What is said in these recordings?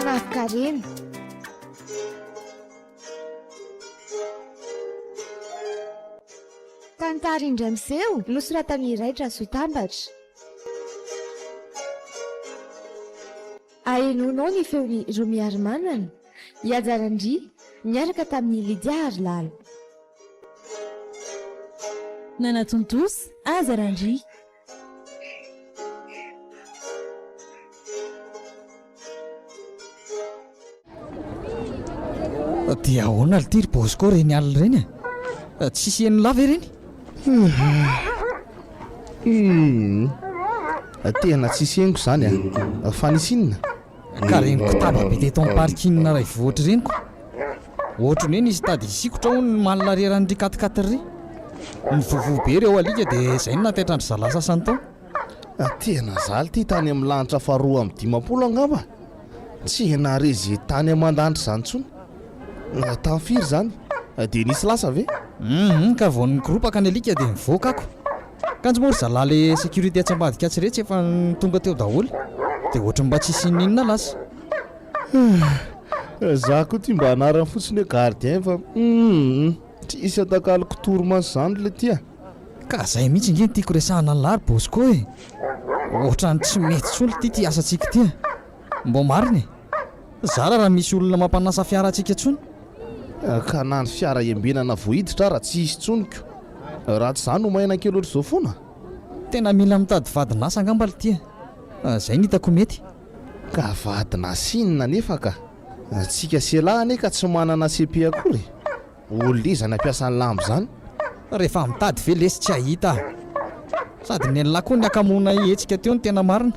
Mpanafin-karena. Tantara indray miseho, nosoratan'i Raitra Soatambatra. Ahenoanao ny feon'i Romiarimanana, i Haja Randria, niaraka tamin'i Lydia Harilala. Nanatontosa, Haja Randria. Dia ahoana lty ry Bosco ireny alina ireny e? Tsisy henon'lah ve ireny? Humm. Tena tsisy henoko izany a. Fa nisy inona? Ka reny kotaba be teto amin'ny parking Raivohitra ireny ko. Ohatry ny hoe nisy tady hisikotra hono ny mal arrière-n'iry quatre quatre iry. Nivovoa be ireo alika dia izay no nataitra an-dry zalahy sasany tao. Tena za lty tany amin'ny lanitra faha 52 angamba. Tsy nahare ze tany aman-danitra izany intsony. Tamin'ny firy izany? Dia nisy lasa ve? Hum, ka vao nikoropaka ny alika dia nivoaka ako. Kanjo moa ry zalahy le sécurité atsy ambadika atsy iretsy efa tonga teo daholo. Dia ohatry ny mba tsisy n'inona lasa. Za koa ty mba anarany fotsiny hoe gardien fa hum, tsisy atakaloko torimaso izany le ty a. Ka zay mihitsy nge no tiako resahana an'lah ry Bosco e! Ohatran'ny tsy mety intsony ity ity asantsika ity a! Mbô marina e! Zara raha misy olona mampanasa fiara antsika intsony. Ka na ny fiara iambenana vao hiditra ara tsy hisy intsony ko! Raha tsy izany ho maina kely ohatr'izao foana. Tena mila mitady vadin'asa angamba lty a! Zay no hitako mety. Ka vadin'asa inona anefa ka! Tsika sy elah anie ka tsy manana cepe akory e! Olona iza nampiasa ny lamba izany? Rehefa mitady ve lesy tsy hahita ah. Sady nenlah koa ny hakamoana hihetsika teo no tena marina.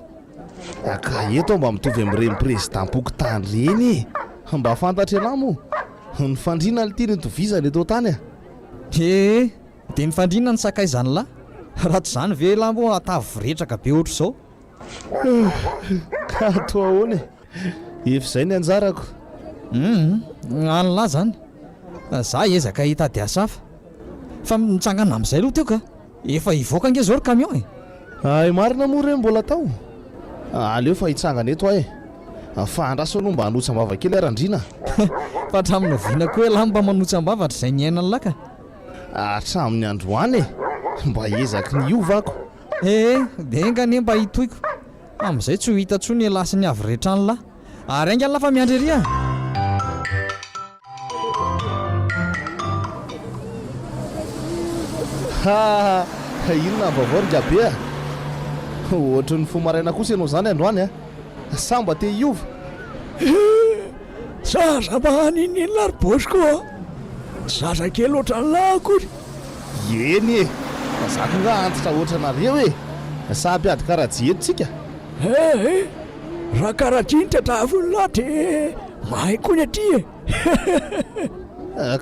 Ka eto aho mba mitovy amin'ireny prezidam-pokontany ireny e! Mba fantatr'ialahy moa? Ny fandriana lty no itovizana eto an-tany a! Ee, dia ny fandriana no sakaizan'lah. Raha tsy izany ve elah moa hatavy voretraka be ohatr'izao? Ka atao ahoana e? Efa izay ny anjarako. Humm, an'lah zany. Za hiezaka hitady asa hafa. Fa mitsangana amin'izay aloha teo ka. Efa hivoaka ange zao ry camion e. Hay marina moa re mbola tao. Aleo fa hitsangana eto aho e. Fa andraso aloha mba hanotsam-bava kely aho Randriana a. Fa hatramin'ny oviana koa elah mba manotsam-bava hatrizay niainan'lah ka. Hatramin'ny androany e. Mba hiezaky ny hiova ako. Ee, dia enga anie mba hitohiko. Amin'izay tsy ho hita intsony elah sy ny avy rehetra an'lah. Ary haingana lah fa miandry ery ah! Ha! Inona ny vaovao ry Gabe a? Ohatry ny fo maraina kosa ianao izany androany a! Sa mba te hiova? Zaza mba hanin'inona ry Bosco a! Zaza kely ohatran'lah akory. Eny e! Fa za koa nga antitra ohatranareo e! Sa hampiady karajia eto tsika? Eh eh! Raha karajia no tadiavin'lah de mahay koa ny aty e!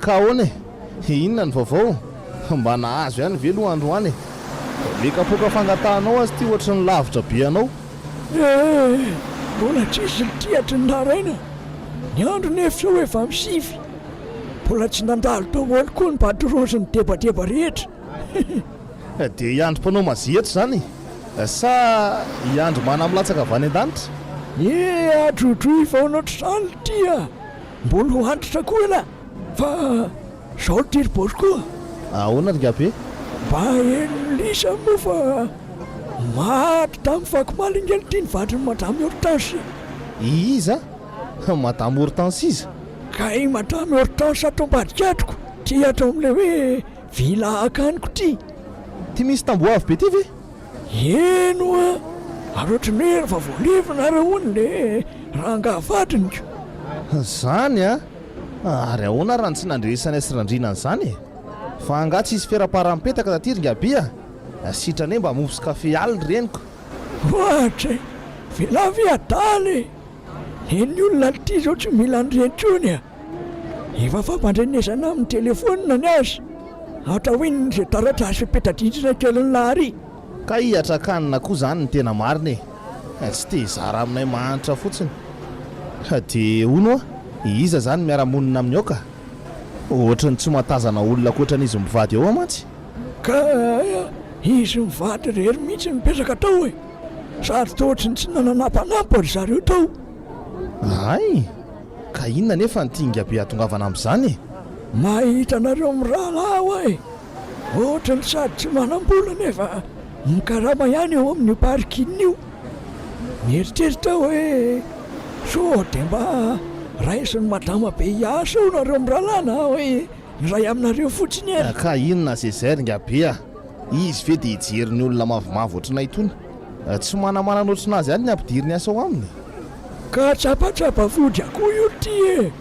Ka ahoana e? Inona ny vaovao? Mba nahazo ihany ve aloha androany e? Le kapoaka fangatahanao aza ity ohatry ny lavitra be anao. Eh! Mbola tsisy lty hatry ny naraina. Ny andro nefa izao efa misivy. Mbola tsy nandalo daholo koa ny boite rose nidebadeba rehetra. Dia hiandry mpanao mazia eto izany? Sa hiandry mana milatsaka avy any an-danitra? Eh! Adrodroy foana ohatr'izany lty a! Mbola ho antitra koa elah fa zao lty ry Bosco a! Ahoana ry Gabe? Mba henon'i Lisa moa fa maty tamin'ny fakomaly ange lty ny vadin'i Madame Hortense. Iza? Madame Hortense iza? Ka i Madame Hortense ato ambadika ato ko, ty ato amin'ilay hoe villa akaniko ty. Ty misy tamboho avo be ty ve? Eny oa, ary ohatry ny hoe efa voalevina ary hono le rangahy vadiny ko. Zany an! Ary ahoana raha ny tsy nandrenesanay sy Randriana an'izany e? Fa angaha tsisy ferapara mipetaka taty ry Gaby a? Sitrany hoe mba mofo sy kafe alina ry reniko. Ohatra e! Velà ve adala e! Nen'ny olona aty izao tsy mila an'ireny intsony a! Efa fampandrenesana amin'ny telefaonina ny azy. Atao inona izay taratasy peta-drindrina kelin'i Lahary? Ka hiatrakanina koa izany ny tena marina e! Tsy te hizara aminay mahantra fotsiny. Dia hono hoa, iza izany miara-monina aminy ao ka? Ohatry ny tsy mahatazana olona ankoatran'izy mivady ao aho mantsy. Ka izy mivady irery mihitsy no mipetraka tao e! Sady toa ohatry ny tsy nananampanampy ry zareo tao. Hay! Ka inona anefa ny tinga be hahatongavana amin'izany e? Mahita anareo mirahalahy aho e! Ohatran'ny sady tsy manam-bola nefa mikarama ihany eo amin'io parking io. Mieritreritra aho hoe sao dia mba raisin'i madama be hiasa eo nareo mirahalahy na hoe ny iray aminareo fotsiny e! Ka inona Césaire ingahy a! Izy ve dia hijery ny olona mavomavo ohatranay itony? Tsy manamanana ohatran'azy ihany ny ampidiriny asa ao aminy? Ka tsapatsapa vody akoho io ty e!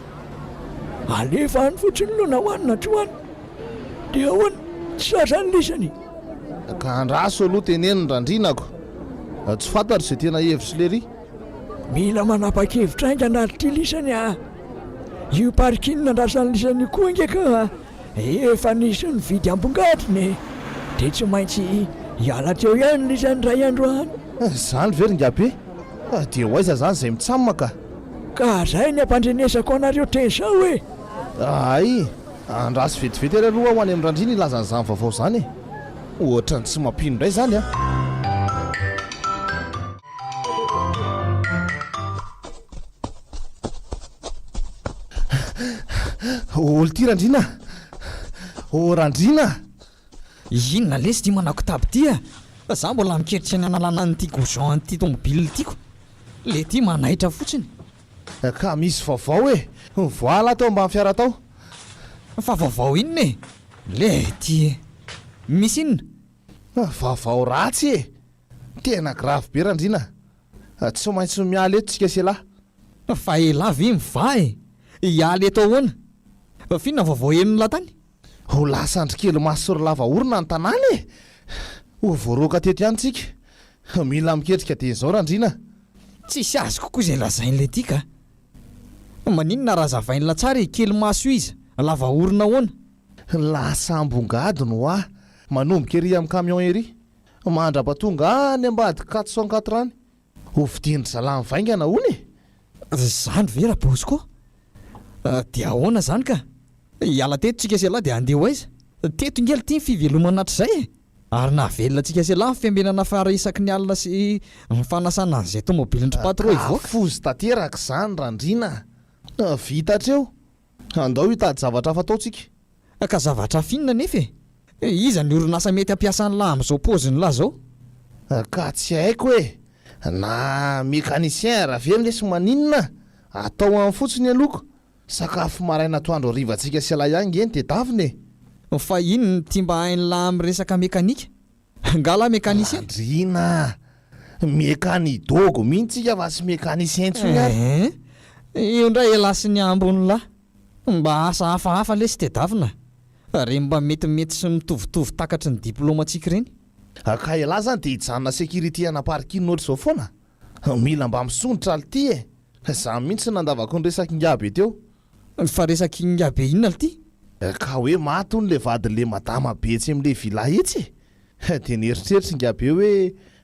Alefa any fotsiny aloha na ho any na tsy ho any dia ahoana? Tsy zazany lisany! Ka andraso aloha teneno Randrinako! Tsy fantatro izay tena hevitr'i Lery. Mila manapa-kevitra haingana ry ty lisany a! Io parking andrasan'i lisany io koa ange ka efa nisy nividy ambongadiny e! Dia tsy maintsy hiala teo ihany lisany indray andro any. Izany ve ry Ngabe? Dia ho aiza izany izay mitsam ka? Ka zay ny ampandrenesako anareo teny zao e! Hay! Andraso vetivety ary aloha aho any amin'i Randriana hilaza an'izany vaovao izany e! Ohatran'ny tsy mampino indray izany an! Ol ty Randriana a! Ô Randriana a! Inona lesy ity manakotaba ity a! Fa za mbola miketrika ny hanalana an'ity goujon an'ity tomobile ity ko! Le ty manaitra fotsiny. Ka misy vaovao e! Mivoaha lahy tao ambany fiara tao. Fa vaovao inona e? Le ty e! Misy inona? Vaovao ratsy e! Tena grave be Randriana a! Tsy maintsy miala eto tsika sy elah. Fa elah ve mivaha e? Hiala eto ahoana? F'inona vaovao henon'lah tany? Ho lasa andry kely maso sy ry lava orona ny tanàna e! Ho voaroaka teto ihany tsika. Mila miketrika dieny izao Randriana a! Tsisy azoko koa izay lazain'ilay ty ka! Maninona raha azavain'lah tsara e, kely maso iza, lava orona ahoana? Lasa ambongadiny hoa! Manomboka ery amin'ny camion ery. Mandrapatonga any ambadiky 404 any. Ho vidian-dry zalahy mivaingana hono e! Zany ve Rabosco? Dia ahoana zany ka? Hiala teto tsika sy ialahy dia handeha ho aiza? Teto nge lty ny fivelomana hatrizay e! Ary nahavelona antsika sy ialahy ny fiambenana fara isaky ny alina sy ny fanasana an'izay tomobilin-dry patro hivoaka. Ka fozy tanteraka izany Randriana a! Vita hatreo! Andao hitady zavatra hafa atao tsika. Ka zavatra hafa inona anefa e? Iza ny orinasa mety hampiasa an'lah amin'izao paozin'lah zao? Ka tsy haiko e! Na mécanicien ara ve lesy maninona? Atao any fotsiny aloha ko! Sakafo maraina atoandro hariva antsika sy ialahy ihany nge no tedavina e! Fa inn ty mba hain'lah amin'ny resaka mekanika? Nga lah mécanicien? Randriana a! Mekanidogo mihitsy tsika fa tsy mécanicien intsony ary! Eeh! Io ndray elah sy ny ambon'lah! Mba asa hafahafa lesy tedavina a! Reny mba metimety sy mitovitovy takatry ny diplaomantsika ireny. Ka elah zany dia hijanona sécurité ana parking ohatr'izao foana? Mila mba misondrotra lty e! Za mihitsy no nandavako ny resak'ingahy be teo. Fa resak'ingahy be inona lty? Ka hoe maty hono le vadin'le madama be etsy amle villa etsy e! Dia nieritreritra ingahy be hoe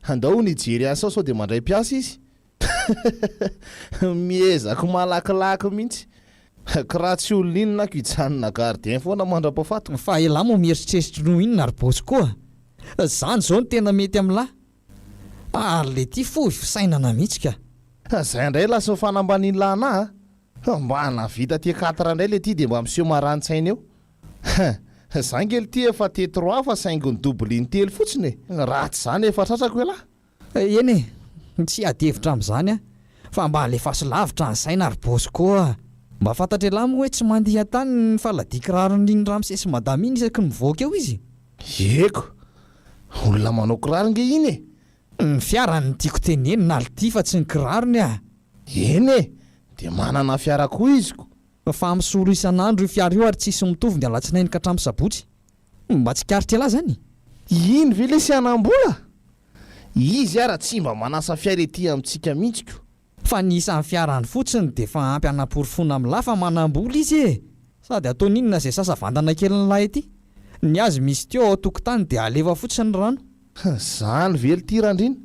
andao hono hijery azy sao sao dia mandray mpiasa izy. Miezaka malakilaky mihitsy. K'raha tsy olona inona ako hijanona gardien foana mandra-pahafatiko. Fa elah moa mieritreritra noho inona ry Bosco a! Zany zao no tena mety amin'lah. Ary le ty fohy fisainana mihitsy ka. Zay ndray lasa fanambanian'lah anah a! Mba nahavita T quatre ndray le ty de mba miseho marani-tsaina eo. Hein! Za nge lty efa T trois fa saingy ny double in-telo fotsiny e! Raha tsy zany efa tratrako elah. Eny e! Tsy hiady hevitra amin'izany aho, fa mba alefaso lavitra ny saina ry Bosco a! Mba fantatr'ialahy moa hoe tsy mandihy an-tany ny faladian-kiraron'iny ramose sy madama iny isaky ny mivoaka eo izy? Eko! Olona manao kiraro nge iny e! Ny fiarany no tiako tenenina lty fa tsy ny kirarony a! Eny e! Dia manana fiara koa izy ko! Fa misolo isan'andro io fiara io ary tsisy mitovy ny alatsinainy ka hatramin'ny sabotsy. Mba tsikaritr'ialahy izany? Iny ve lesy hanam-bola? Izy ara tsy mba manasa fiara ety amintsika mihitsy ko. Fa ny isan'ny fiarany fotsiny dia efa ampy hanaporofoana amin'lah fa manam-bola izy e! Sady ataony inona izay sasa vandana kelin'lah ety? Ny azy misy tuyau ao an-tokotany dia alefa fotsiny ny rano. Zany ve lty Randriana?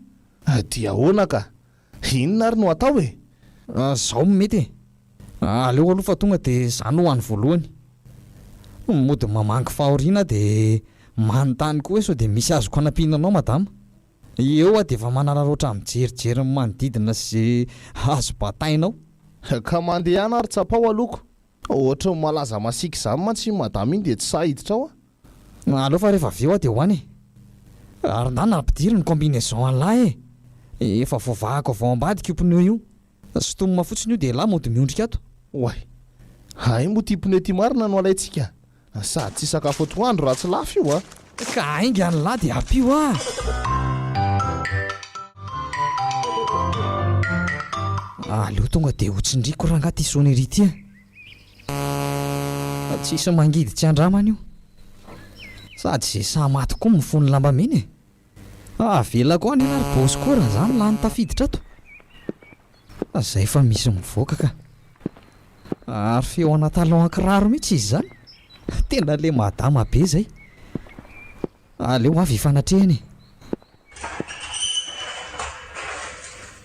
Dia ahoana ka? Inona ary no atao e? Zao no mety e! Aleo aloha fa tonga dia za no ho any voalohany. Mody mamangy fahoriana dia manontany koa hoe sao dia misy azoko hanampiana anao madama? Eo aho dia efa manararaotra mijerijery ny manodidina sy ze azo bataina ao. Ka mandehana ary tsapao aloha ko. Ohatran'ny malaza masiaka izany mantsy iny madama iny dia tsy sahy hiditra ao a. Aleo fa rehefa avy eo aho dia ho any e. Ary ndana ampidiro ny combinaison an'lah e. Efa voavahako avy ao ambadika io pneu io. Sintomina fotsiny io dia elah mody miondrika ato. Oay. Hay moa ity pneu ity marina no alaintsika. Sady tsy sakafo atoandro raha tsy lafo io a! Ka haingana lahy dia ampio ah! Aleo tonga dia ho tsindriko rangaha ity sonnerie ity a! Tsisy mangidy tsy andramana io. Sady izay sahy maty koa mifono lambamena e! Avelako any ialahy ry Bosco raha za no lany tafiditra ato. Zay fa misy mivoaka ka. Ary feo ana talon kiraro mihitsy izy izany. Tena le madama be zay. Aleo avy hifanatrehana e.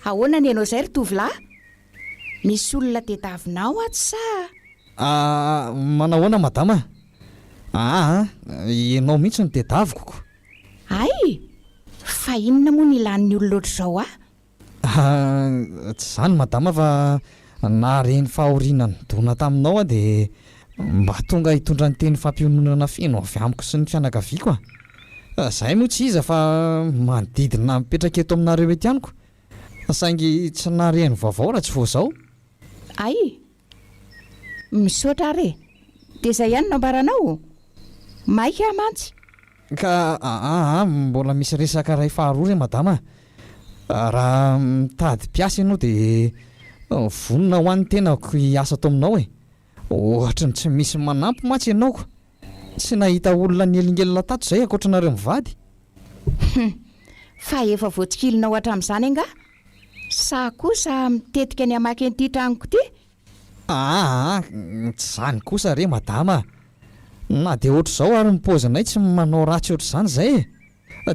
Ahoana ny anao izay ry tovolahy? Misy olona tediavinao atsy sa? Ah, manahoana madama? Aa, ianao mihitsy no tedaviko ko. Hay! Fa inona moa no ilan'ny olona ohatr'izao ahy? Ah, tsy izany madama fa nahare ny fahoriana nidona taminao aho dia mba tonga hitondra ny teny fampiononana feno avy amiko sy ny fianakaviako ah. Izahay moa tsy iza fa manodidina mipetraka eto aminareo eto ihany ko. Saingy tsy nahare ny vaovao raha tsy vao izao. Hay! Misaotra ary e! Dia izay ihany no ambaranao? Maika aho mantsy. Ka aa mbola misy resaka iray faharoa re madama a! Raha mitady mpiasa ianao dia vonona ho an'ny tenako hiasa ato aminao e! Ohatry ny tsy misy manampy mantsy ianao ko! Tsy nahita olona nielingelina tato izay ankoatra anareo mivady. Hum! Fa efa voatsikilinao hatramin'izany angaha? Sa kosa mitetika ny hamaky an'ity tranoko ity? Aa tsy izany kosa re madama a! Na dia ohatr'izao ary ny paozinay tsy manao ratsy ohatr'izany izay e!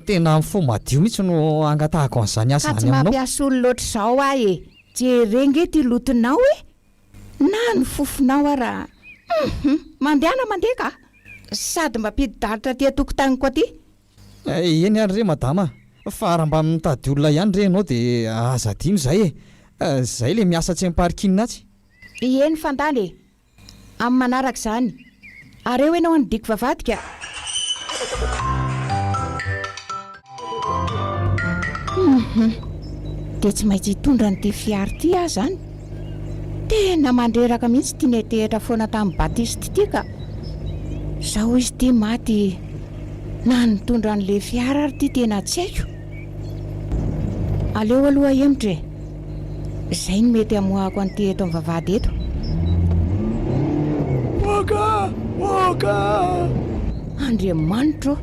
Tena amin'ny fo madio mihitsy no angatahako an'izany asa Ka tsy izany aminao. mampiasa olona ohatr'izao aho e! Jereo ange ity lotonao e! Na ny fofonao ara hum! Mandehana mandeha ka! Sady mampidi-dalitra aty an-tokotaniko aty. Eny ary re madama a! Fa raha mba mitady olona ihany re ianao dia aza adino izay e! Izay ilay miasa atsy amin'ny parking atsy. Eny fantany e! Amin'ny manaraka izany. Ary eo ianao any Diky Vavadika. Hum! Dia tsy maintsy hitondra an'ity fiara ity aho izany. Tena mandreraka mihitsy ity niantehitra foana tamin'i Baptiste ity ka. Izao izy ity maty na nitondra an'ilay fiara ary ity tena tsy haiko. Aleo aloha ahemotra e. Izay no mety hamoahako an'ity eto amin'ny vavahady eto. Moka! Moka! Andriamanitro ô!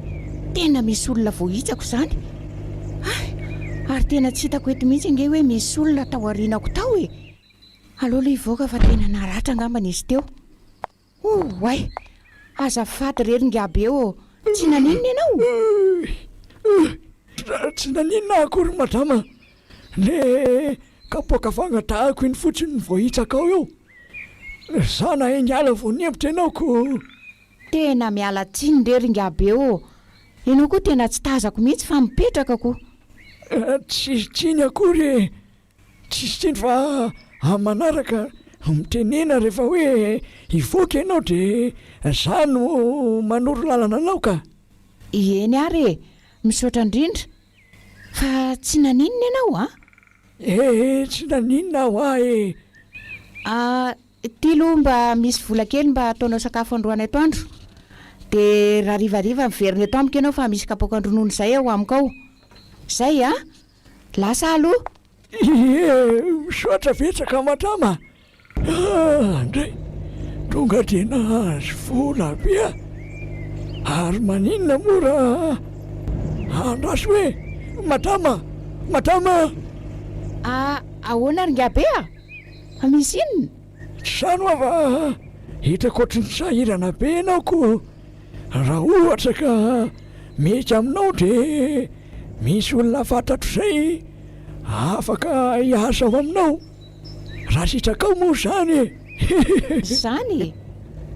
Tena misy olona voahitsako izany. Hay! Ary tena tsy hitako eto mihitsy ange hoe misy olona tao aorianako tao e! Aleo aloha hivoaka fa tena naratra angambany izy teo. Oay! Azafady re ry Ngiabe ô! Tsy naninona ianao? Tsy naninona aho akory madama. Le kapoaka fangatahako iny fotsiny no voahitsakao eo. Za nahay niala vao nihemotra ianao ko. Tena miala tsiny re ry Ngiabe ô! Ianao koa tena tsy tazako mihitsy fa mipetraka ko. Tsisy tsiny akory e! Tsisy tsiny fa amin'ny manaraka mitenena rehefa hoe hivoaka ianao dia za no manoro lalana anao ka. Eny ary e! Misaotra indrindra. Fa tsy naninona ianao an? Eh, tsy naninona aho ah e! Ah, ity aloha mba misy vola kely mba ataonao sakafo androany atoandro. Dia raha harivariva miverina eto amiko ianao fa misy kapoakan-dronono izay ao amiko ao. Izay an! Lasa aloha! Ie, misaotra betsaka madama a! Ndray, tonga dia nahazo vola be aho. Ary maninona moa raha andraso hoe madama, madama! A, ahoana ry Ngabe a? Misy inona? Tsy izany hoa fa hitako ohatry ny sahirana be ianao ko raha ohatra ka mety aminao dia Misy olona fantatro izay afaka hiasa ao aminao raha sitrakao moa izany e! Izany e!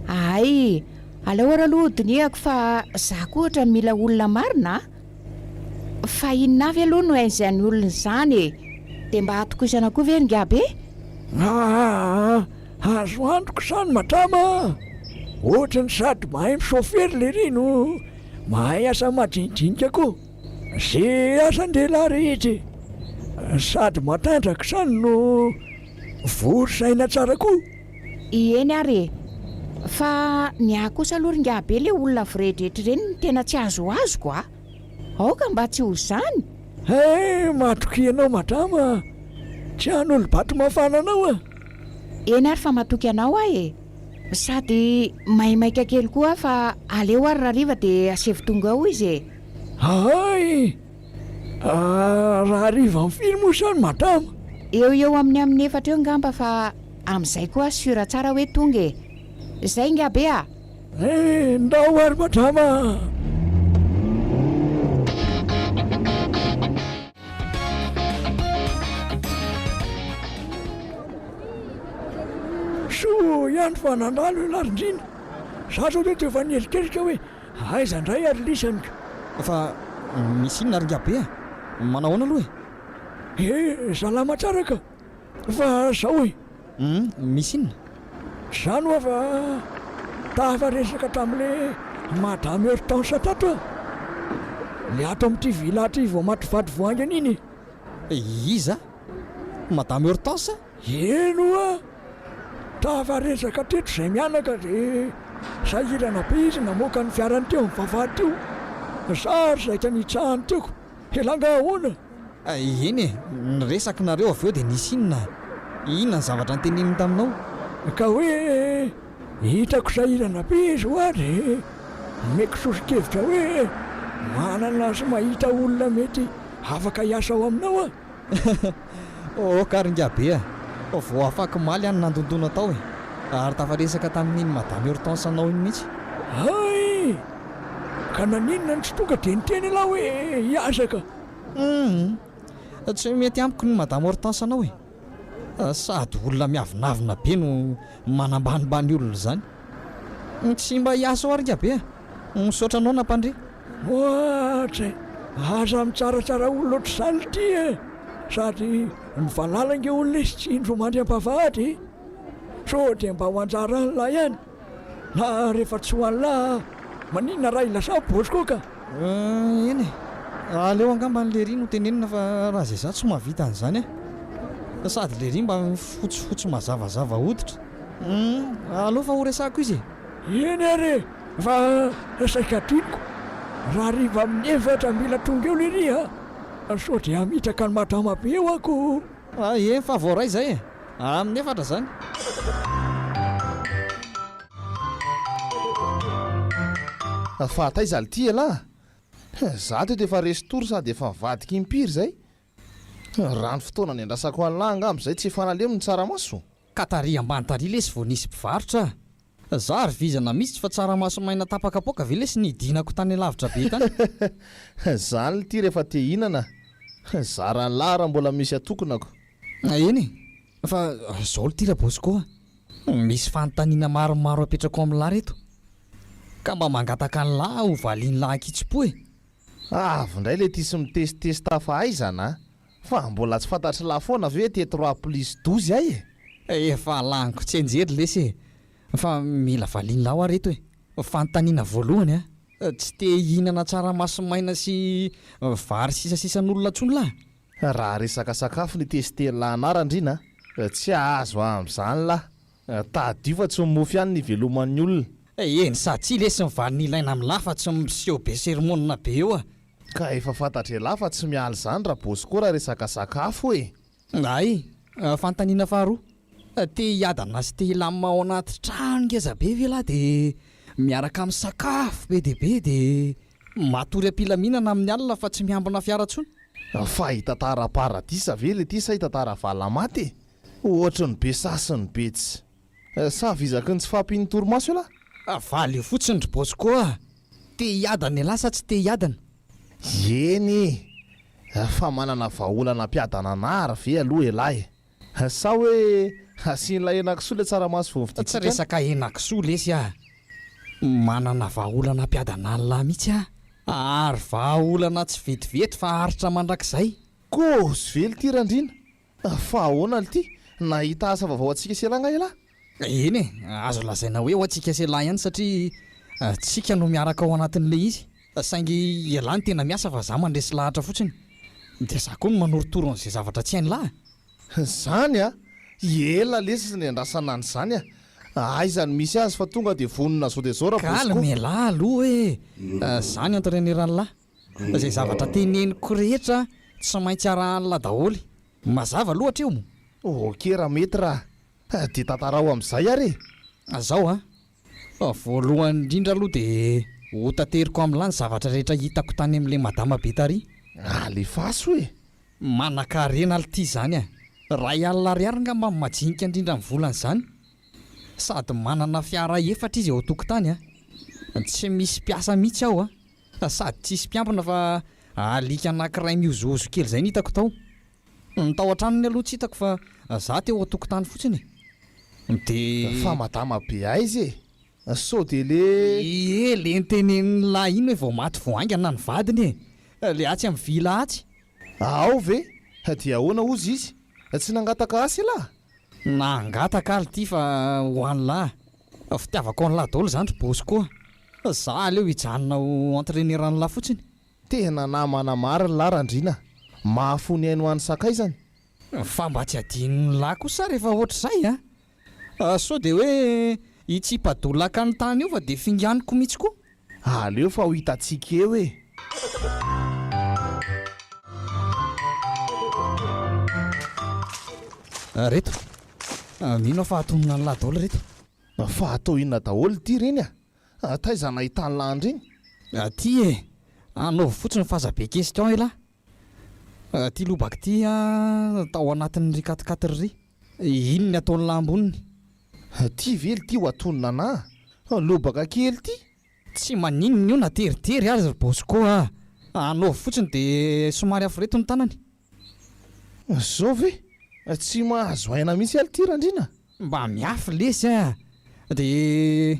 Hay, aleo ary aloha hodinihako fa za koa ohatran'ny mila olona marina a! Fa inona avy aloha no hain'izany olona izany e? Dia mba atokisana koa ve ry Ngabe? Aa azo antoka izany madama a! Ohatry ny sady mahay misaofery lery no mahay asa madinidinika koa. Ze asan-dehilahy rehetra e! Sady matanjaka izany no vory saina tsara koa. Eny ary e! Fa ny ahy kosa aloha ry ingahibe le olona vorehidrahitra ireny no tena tsy azoazoko a! Aoka mba tsy ho izany! He, matokia anao madama a! Tsy hanolo-bato mafana anao aho. Eny ary fa matoky anao aho e! Sady maimaika kely koa aho fa aleo ary rahariva dia asevo tonga ao izy e! Hay! Rahariva amin'ny firy moa izany madama? Eo ho eo amin'ny amin'ny efatra eo ngamba fa amin'izay koa aho sûr tsara hoe tonga e! Izay ingahy be a! Eh, ndao ary madama a! Soa ihany fa nandalo io larindrina. Za zao teto efa nieritreritra hoe aiza indray ary lisany ka. Fa misy inona ry ingahy be a? Manao ahoana aloha e? Eh, salama tsara ka. Fa zao e. Hum, misy inona? Zany hoa fa tafaresaka tamle madame Hortense tato aho. Le ato amin'ity villa ty vao maty vady vao haingana iny e. Iza? Madame Hortense? Eny hoa! Tafaresaka teto izay mianaka de sahirana be izy namoaka ny fiarany teo amin'ny vavahady teo. Zary saika nitsahany teo ko. Elah nga ahoana? Eny e, niresaka nareo avy eo dia nisy inona? Inona ny zavatra noteneniny taminao? Ka hoe hitako sahirana be izy hoa dia nomeko soso-kevitra hoe manana sy mahita olona mety afaka hiasa ao aminao aho. Ok ary ingahy be a! Vao afak'omaly aho no nandondona tao e! Ary tafaresaka tamin'iny madame Hortense anao iny mihitsy. Hay! Ka naninona no tsy tonga dia niteny ialahy hoe hiasa ka? Humm! Tsy mety amiko ny madame Hortense anao e! Sady olona miavonavona be no manambanimbany olona izany. Tsy mba hiasa ao ary ingahy be a! Misaotra anao nampandre. Ohatra e! Aza mitsaratsara olona ohatr'izany ity e! Sady ny valala ange olona izy tsy indro mandry am-bavahady e! Sao dia mba ho anjaran'lah ihany? Na rehefa tsy ho an'lah maninona raha ilazà Bosco ka! Eny e! Aleo angamba ny lery no tenenina fa raha izay za tsy mahavita an'izany a! Sady lery mba fotsifotsy mazavazava hoditra. Humm! Aleo fa horesahako izy e! Eny ary e! Fa saika adinoko, rahariva amin'ny efatra mila tonga eo lery a! Sao dia hamitaka an'i madama be eo aho ko! Eny fa voaray izay e! Amin'ny efatra izany. Fa taiza lty elah? Za teto efa resy tory sady efa nivadika impiry zay. Raha ny fotoana niandrasako anlah angamba zay tsy efa nalemy ny tsaramaso. Ka tary ambany tary lesy vao nisy mpivarotra a! Za ry vizana mihitsy fa tsaramaso maina tapa-kapoaka ve lesy nidinako tany lavitra be tany? Zany lty rehefa te hihinana, zaran'lah raha mbola misy atokonako. Eny e! Fa zao lty Rabosco a! Misy fanontaniana maromaro apetrako amin'lah reto ka mba mangataka an'lah ho valian'lah ankitsim-po e! Avy indray le ty sy mitesitesta fahaizana a! Fa mbola tsy fantatr'lah foana ve ty trois plus 12 ay e? Efa laniko tsianjery lesy e! Fa mila valian'lah hoa reto e! Fanontaniana voalohany a! Tsy te hihinana tsaramaso maina sy vary sisasisan'olona intsony lah? Raha resaka sakafo no itestehan'lah anah Randriana a! Tsy hahazo ahy amin'izany lah! Tadidio fa tsy ny mofo ihany no iveloman'ny olona. Eny sady tsy lesy ny valiny ilaina amin'lah fa tsy miseho be sermonina be eo a! Ka efa fantatr'elah fa tsy miala izany ra Bosco raha resaka sakafo e! Hay, fanontaniana faharoa, te hiadana sy te hilamina ao anaty trano ngeza be ve lah de miaraka misakafo be dia be de matory am-pilaminana amin'ny alina fa tsy miambina fiara intsony? Fa hitantara paradisa ve le ty sa hitantara valamaty e? Ohatry ny be sasy ny be tsy. Sa vizaky ny tsy fahampian'ny torimaso ialahy? Valio fotsiny ry Bosco a! Te hiadana ialahy sa tsy te hiadana? Eny e! Fa manana vahaolana hampiadana anah ary ve aloha ialahy e? Sa hoe asian'ilay henakisoa ilay tsaramaso vao Tsy nividiantsika any? resaka henakisoa lesy a! Manana vahaolana hampiadana an'lah mihitsy aho. Ary vahaolana tsy vetivety fa haharitra mandrakizay. Kôzy ve lty Randriana? Fa ahoana lty? Nahita asa vaovao antsika sy elah nga elah? Eny e, azo lazaina hoe ho antsika sy elah ihany satria tsika no miaraka ao anatin'ilay izy. Saingy elah no tena miasa fa za mandresy lahatra fotsiny. Dia za koa no manorotoro an'izay zavatra tsy hain'lah. Zany a! Ela lesy ny niandrasana an'izany a! Aiza no misy azy fa tonga dia vonona zao dia zao Rabosco. Calme elah aloha e! Za ny entraîneur an'lah. Izay zavatra teneniko rehetra tsy maintsy arahan'lah daholo. Mazava aloha hatreo. Ok raha mety raha dia tantarao amin'izay ary e! Zao a! Voalohany indrindra aloha dia ho tateriko amin'lah ny zavatra rehetra hitako tany amin'ilay madama be tary. Alefaso e! Manankarena lty izany a! Ray alina ariary ngamba ny majinika indrindra amin'ny volana izany. Sady manana fiara efatra izy ao an-tokotany a! Tsy misy mpiasa mihitsy ao a! Sady tsisy mpiambina fa alika anankiray mihozohozo kely izay no hitako tao. Ny tao an-tranony aloha tsy hitako fa za teo an-tokotany fotsiny e. Dia. Fa madama be aiza e? Sao dia le. Ie, le notenenin'lah iny hoe vao maty vao haingana ny vadiny e. Le atsy amin'ny villa atsy. Ao ve? Dia ahoana hozy izy? Tsy nangataka asa elah? Nangataka aho ity fa ho an'lah. Fitiavako an'lah daholo izany ry Bosco a. Za aleo hijanona ho entraîneur an'lah fotsiny. Tena namana marina lah Randriana a! Mahafoy ny ainy ho an'ny sakaizany. Fa mba tsy adinon'lah kosa rehefa ohatr'izay a! Sao dia hoe hitsipa-dolaka ny tany eo fa dia finganiko mihitsy koa. Aleo fa ho hitantsika eo e! Reto, mino aho fa hatonina an'lah daholo reto. Fa atao inona daholo ity reny a? Taiza nahitan'lah an'ireny? Aty e! Anaovy fotsiny fa aza be question elah. Ity lobaka ity tao anatin'ny ry quat-quatre ry. Iny ny ataon'lah amboniny. Ty ve lty ho atonina anah? Lobaka kely ty? Tsy maninona io na teritery aza ry Bosco a! Anaovy fotsiny dia somary aforeto ny tanany. Zao ve? Tsy mahazo aina mihitsy aho lty Randriana. Mba miafy lesy a! Dia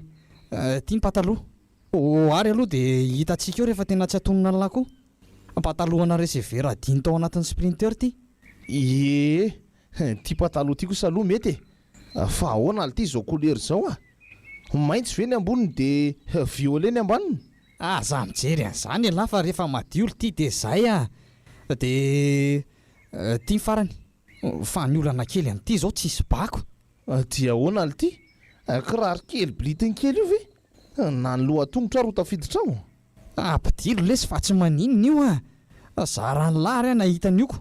ity ny pataloha. Ohary aloha dia hitantsika eo rehefa tena tsy atonina an'lah koa. Patalohana receveur adino tao anatin'ny sprinter ity. Ie, ity pataloha ity kosa aloha mety e! Fa ahoana lty izao couleur izao a? Maitso ve ny amboniny de violet ny ambaniny? Aza mijery an'izany elah fa rehefa madio lty de zay a! De ity ny farany. Fa ny olana kely amin'ity izao tsisy bako. Dia ahoana lty? Kiraro kely blitiny kely io ve? Na ny loha-tongotra ary ho tafiditra ao? Ampidiro lesy fa tsy maninona io a! Zaran'lah ary aho nahita an'io ko!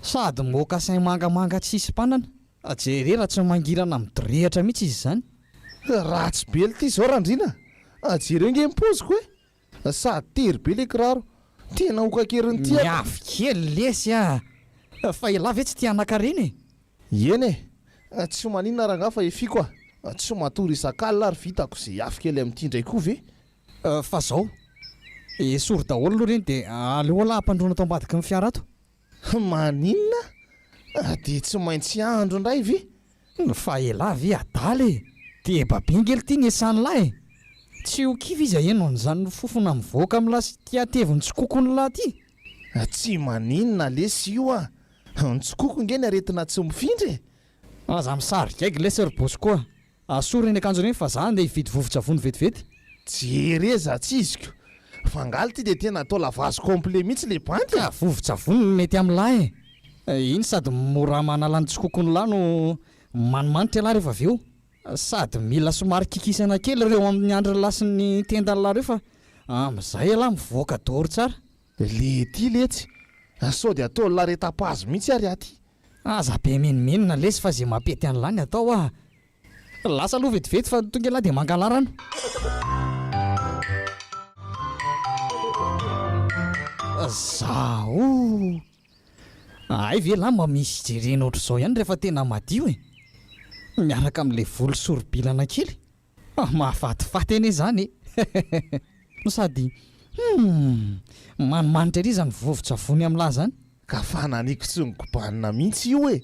Sady mocassin mangamanga tsisy mpanana. Jereo raha tsy mangirana midorehatra mihitsy izy izany. Ratsy be lty zao Randriana a! Jereo nge ny poziko e! Sady tery be le kiraro. Tena ho kakerin'ny tiako. Miavy kely lesy a! Fa elah ve tsy tia anankarena e? Eny e! Tsy maninona rangaha fa efiako a! Tsy matory isak'alina ary vitako ze hiafy kely amin'ity indray koa ve? Fa zao, esory daholo aloha ireny dia aleo aloha ampandroana ato ambadiky ny fiara ato. Maninona? Dia tsy maintsy andro indray ve? Fa elah ve adala e! Deba be nge lty ny esan'lah e! Tsy ho kivy izy aheno an'izany fofona mivoaka amin'lah sy ity hateviny tsikokon'lah ty. Tsy maninona lesy io a! Ny tsikoko nge ny aretina tsy mifindra e! Aza misary gaigy lesy ry Bosco a! Asory ireny akanjo ireny fa za andeha hividy vovon-tsavony vetivety. Jereza tsy iziko. Fa angaha lty dia tena atao lavage complet mihitsy le bandy e! Ka vovon-tsavony no mety amin'lah e! Iny sady mora manala ny tsikokon'lah no manimanitra ialahy rehefa avy eo. Sady mila somary kikisana kely ireo amin'ny andrin'lah sy ny tendan'lah ireo fa amin'izay ialahy mivoaka doro tsara. Le ty letsy, sao dia ataon'lah retapazy mihitsy ary aty. Aza be menomenona lesy fa ze mampety an'lah ny atao ah! Lasa aloha vetivety fa tonga elah dia mangalà rano. Zaho! Hay ve lah mba misy jerena ohatr'izao ihany rehefa tena madio e! Miaraka amin'ilay volo sorobilana kely. Mahafatifaty anie izany e! No sady humm! Manimanitra ery izany vovon-tsavony amin'lah izany. Ka fananiko tsy nokobanina mihitsy io e!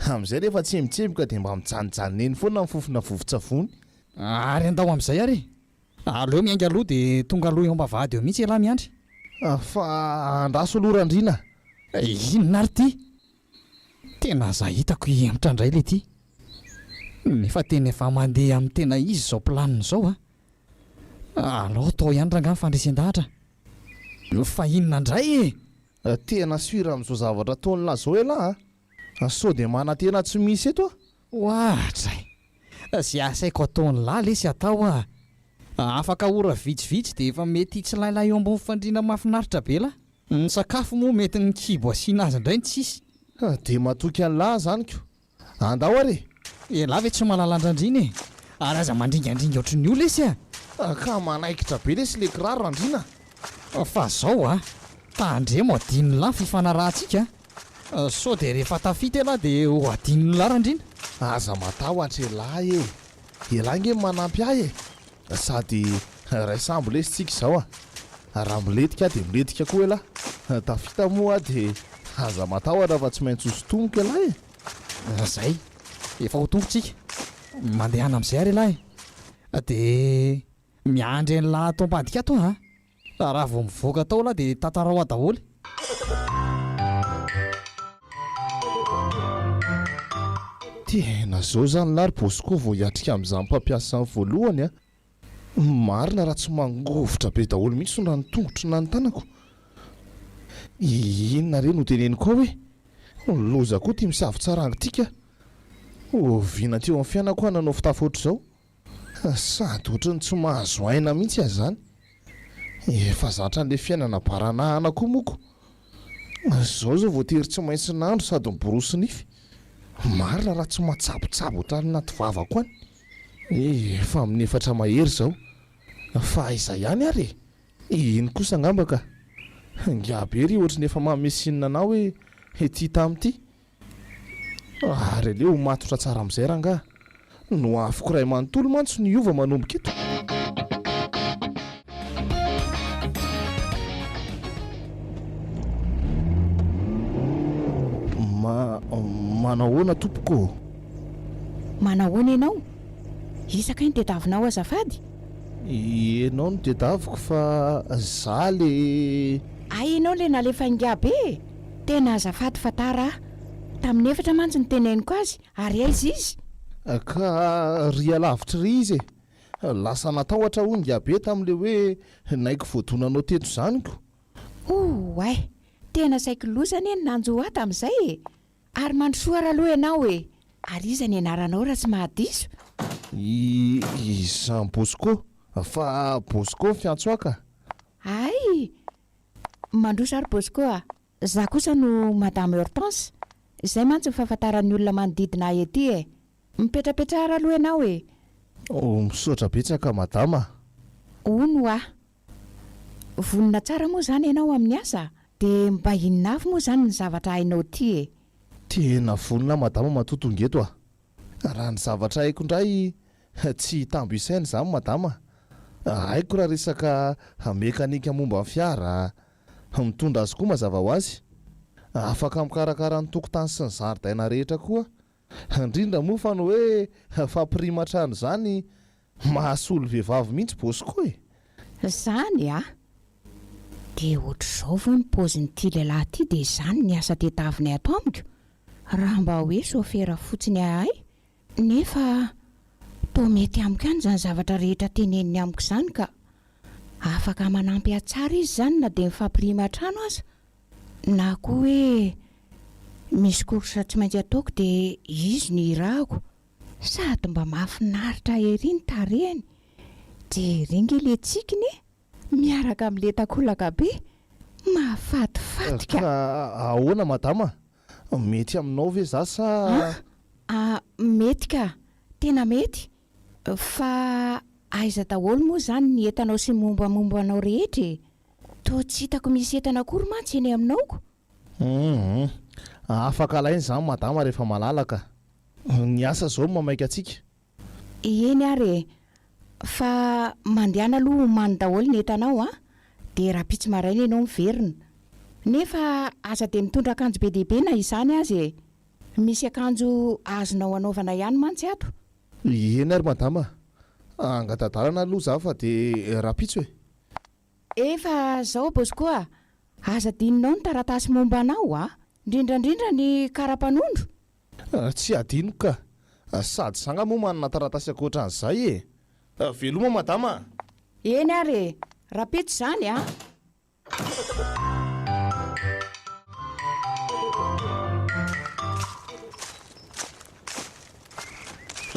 Amin'izay rehefa tsemotsemboka dia mba mijanojanona eny foana ny fofona vovon-tsavony. Ary andao amin'izay ary e! Aleo miainga aloha dia tonga aloha eo am-bavahady eo mihitsy ialahy miandry. Fa andraso aloha Randriana a! Inona ary ity? Tena aza hitako hihemotra indray le ty. Nefa tena efa mandeha amin'ny tena izy izao planina izao a. Alao atao ihany rangaha ny fandresen-dahatra. Fa inona indray e? Tena sur amin'izao zavatra ataon'lah zao elah a! Sao dia manantena tsy misy eto aho? Oadray! Ze asaiko ataon'lah lesy atao a! Afaka ora vitsivitsy dia efa mety hitsilailay eo ambony fandriana mahafinaritra be lah. Ny sakafo moa mety ny kibo asiana azy indray no tsisy. Dia matoky an'lah zany ko! Andao ary e! Elah ve tsy mahalala an-dRandriana e! Ary aza mandringandringa ohatry ny olona lesy a! Ka manaikitra be lesy le kiraro Randriana a! Fa zao a! Tandremo adinon'lah ny fifanarahantsika a! Sao dia rehefa tafita elah dia ho adinon'lah Randriana. Aza matahotra elah e! Elah ange manampy ahy e! Sady ray sambo lesy tsika izao a! Raha milentika aho dia milentika koa elah! Tafita moa aho dia aza matahotra fa tsy maintsy ho sintomiko elah e! Zay, efa ho tonga tsika. Mandehana amin'izay ary elah e! Dia miandry an'lah ato ambadika ato aho a! Raha vao mivoaka tao elah dia tantarao ahy daholo. Tena zao zany lah ry Bosco vao hiatrika amin'izany mpampiasa izany voalohany a! Marina raha tsy mangovitra be daholo mihitsy na ny tongotro na ny tanako. Inona re no teneniko ao e? Loza koa ity misavotsaranga ity ka! Oviana teo amin'ny fiainako aho nanao fitafy ohatr'izao? Sady ohatran'ny tsy mahazo aina mihitsy aho izany. Efa zatra an'ilay fiainana baranahana koa moa ko. Izao izao voatery tsy maintsy nandro sady miborosy nify. Marina raha tsy matsabotsabo hatrany anaty vavako any. Efa amin'ny efatra mahery izao. Fa aiza ihany ary e? Iny kosa angamba ka. Ingahy be ry ohatry ny efa manome sinina anah hoe ity tamin'ity. Ary aleo ho matotra tsara amin'izay rangaha. Ny hoaviko iray manontolo mantsy no hiova manomboka eto. Ma, manahoana tompoko ô? Manahoana ianao? Iza kay no tediavinao azafady? Ianao no tediaviko fa za le. Hay ianao le nalefa ingahy be e! Tena azafady fa tara aho. Tamin'ny efatra mantsy no teneniko azy ary aiza izy? Ka ry alavitra ry izy e! Lasa natahotra hono ingahy be tamin'le hoe naiky voadonanao teto izany ko! Oay! Tena saiky loza anie ny nanjo ahy tamin'izay e! Ary mandrosoa ary aloha ianao e! Ary iza ny anaranao raha tsy mahadiso? I Jean Bosco, fa Bosco ny fiantso ahy ka! Hay! Mandroso ary Bosco a! Za kosa no Madame Hortense, izay mantsy ny fahafantaran'ny olona manodidina ahy ety e! Mipetrapetraha ary aloha ianao e! Oh, misaotra betsaka Madama a! Hono hoa! Vonona tsara moa izany ianao amin'ny asa? Dia mba inona avy moa izany ny zavatra hainao ity e? Tena vonona aho madama matoa tonga eto a! Raha ny zavatra haiko indray tsy hitambo isaina izany madama a! Haiko raha resaka mekanika momba ny fiara, mitondra azy koa mazava ho azy. Afaka mikarakara ny tokotany sy ny zaridaina rehetra koa aho. Indrindra moa fa ny hoe fampirima trano izany Mahasolo vehivavy mihitsy Bosco e! Zany a! Dia ohatr'izao vao ny paozin'ity lehilahy ity dia izany ny asa tedaviny ato amiko? Raha mba hoe sôfera fotsiny ahay nefa toa mety amiko ihany izany zavatra rehetra teneniny amiko izany ka! Afaka manampy ahy tsara izy izany na dia mifampirima trano aza na koa hoe misy course tsy maintsy ataoko dia izy no irahako. Sady mba mahafinaritra ery ny tarehiny, jereo nge le tsikiny e! Miaraka amle takolaka be, mahafatifaty ka! Ka ahoana madama? Mety aminao ve za sa. An! Ah mety ka! Tena mety! Fa aiza daholo moa izany ny entanao sy ny mombamomba anao rehetra e? Toa tsy hitako misy entana akory mantsy eny aminao ko! Hum afaka alaina izany madama rehefa malalaka. Ny asa izao no mamaika antsika. Eny ary e! Fa mandehana aloha omano daholo ny entanao an! Dia rahampitso maraina ianao miverina. Nefa aza dia mitondra akanjo be dia be na izany aza e! Misy akanjo azonao anaovana ihany mantsy ato. Eny ary madama a! Angata-dalana aloha za fa dia rahampitso e! Efa zao Bosco a! Aza adinonao ny taratasy momba anao a! Indrindra indrindra ny kara-panondro? Tsy adinoko ka! Sady za nga moa manana taratasy ankoatran'izay e! Veloma madama a! Eny ary e! Rahampitso izany a!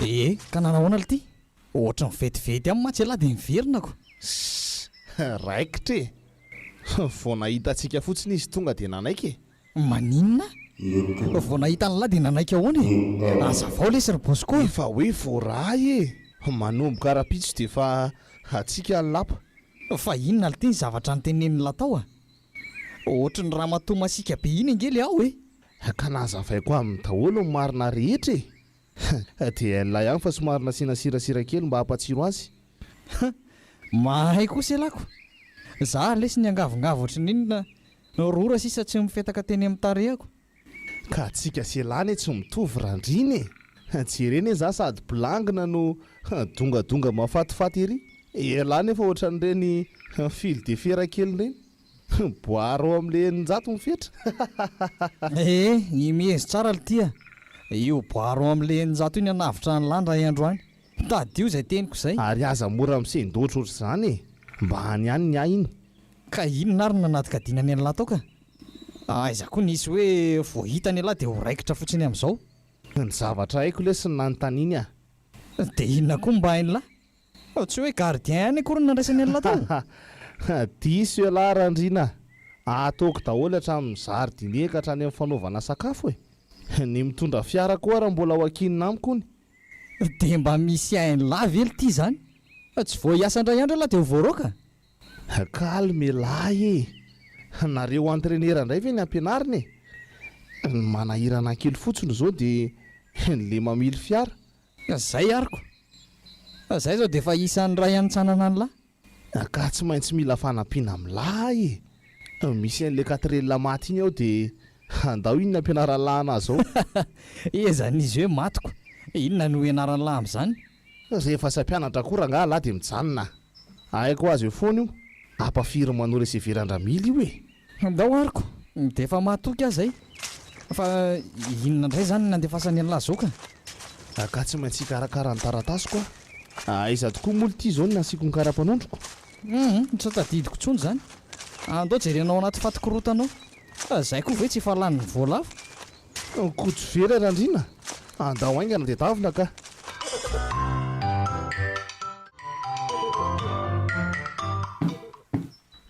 Ee, ka nanahoana lty? Ohatry ny vetivety ihany mantsy ialahy dia niverina ko. Ssss! Raikitra e! Vao nahita antsika fotsiny izy tonga dia nanaiky e! Maninona? Vao nahita an'lah dia nanaiky ahoana e? Hazavao lesy ry Bosco a! Efa hoe voaray e! Manomboka rahampitso dia efa antsika ny lapa. Fa inona lty ny zavatra notenenin'lah tao a? Ohatry ny ramatoa masiaka be iny ange le ao e! Ka nazavaiko aminy daholo ny marina rehetra e! Dia hain'lah ihany fa somary nasiana sirasira kely mba hampatsiro azy. Mahay kosa ialahy ko! Za lesy niangavingavy ohatry ny inona Rora sisa tsy mifetaka teny amin'ny tarehako. Ka tsika sy elah anie tsy mitovy randrina e! Jerena anie za sady blangina no dongadonga mahafatifaty ery. Elah nefa ohatran'ireny fil de fer kely ireny. Boire ao amin'le 600 mifetra. Ee, imezo tsara lty a! Io boire ao amin'le 600 io ny hanavotra an'lah indray andro any. Tadidio izay teniko izay. Ary aza mora misendoatra ohatr'izany e! Mba any ihany ny ahy iny. Ka inona ary no nanadikadinany an'lah tao ka? Aiza koa nisy hoe vao hitany ialahy dia ho raikitra fotsiny amin'izao? Ny zavatra haiko lesy no nanontaniany ahy. Dia inona koa no mba hain'lah? Tsy hoe gardien ihany akory no nandraisany an'lah tao? Diso ialahy Randriana a! Ataoko daholo hatramin'ny jardinier ka hatrany amin'ny fanaovana sakafo e! Ny mitondra fiara koa ara mbola ho ankinina amiko hono. Dia mba misy hain'lah ve lty izany? Tsy vao hiasa indray andro ialahy dia ho voaroaka? Calme elah e! Nareo entraineur indray ve ny ampianarina e? Ny manahirana ahy kely fotsiny izao dia le mamily fiara. Zay ary ko! Zay zao dia efa isan'ny ray anintsanana an'lah. Ka tsy maintsy mila fanampiana amin'lah e! Misy an'le quatrelle maty iny ao dia andao iny ny ampianaran'lah anazy ao. Ezan'izy hoe matiko, inona no ianaran'lah amin'izany? Rehefa tsy hampianatra koa rangaha lah dia mijanona. Haiko azy eo foana io. Apa firy manao receveur an-dRamily io e! Ndao ary ko! Dia efa mahatoky aho izay. Fa inona indray izany ny nandefasany an'lah zao ka? Ka tsy maintsy hikarakara ny taratasiko aho. Aiza tokoa moa lty izao no nasiako ny kara-panondroko? Hum, tsy tadidiko intsony izany. Andao jerena ao anaty fatin-korotana ao. Fa izay koa ve tsy efa lanin'ny voalavo? Koto very Randriana, andao haingana dia davina ka.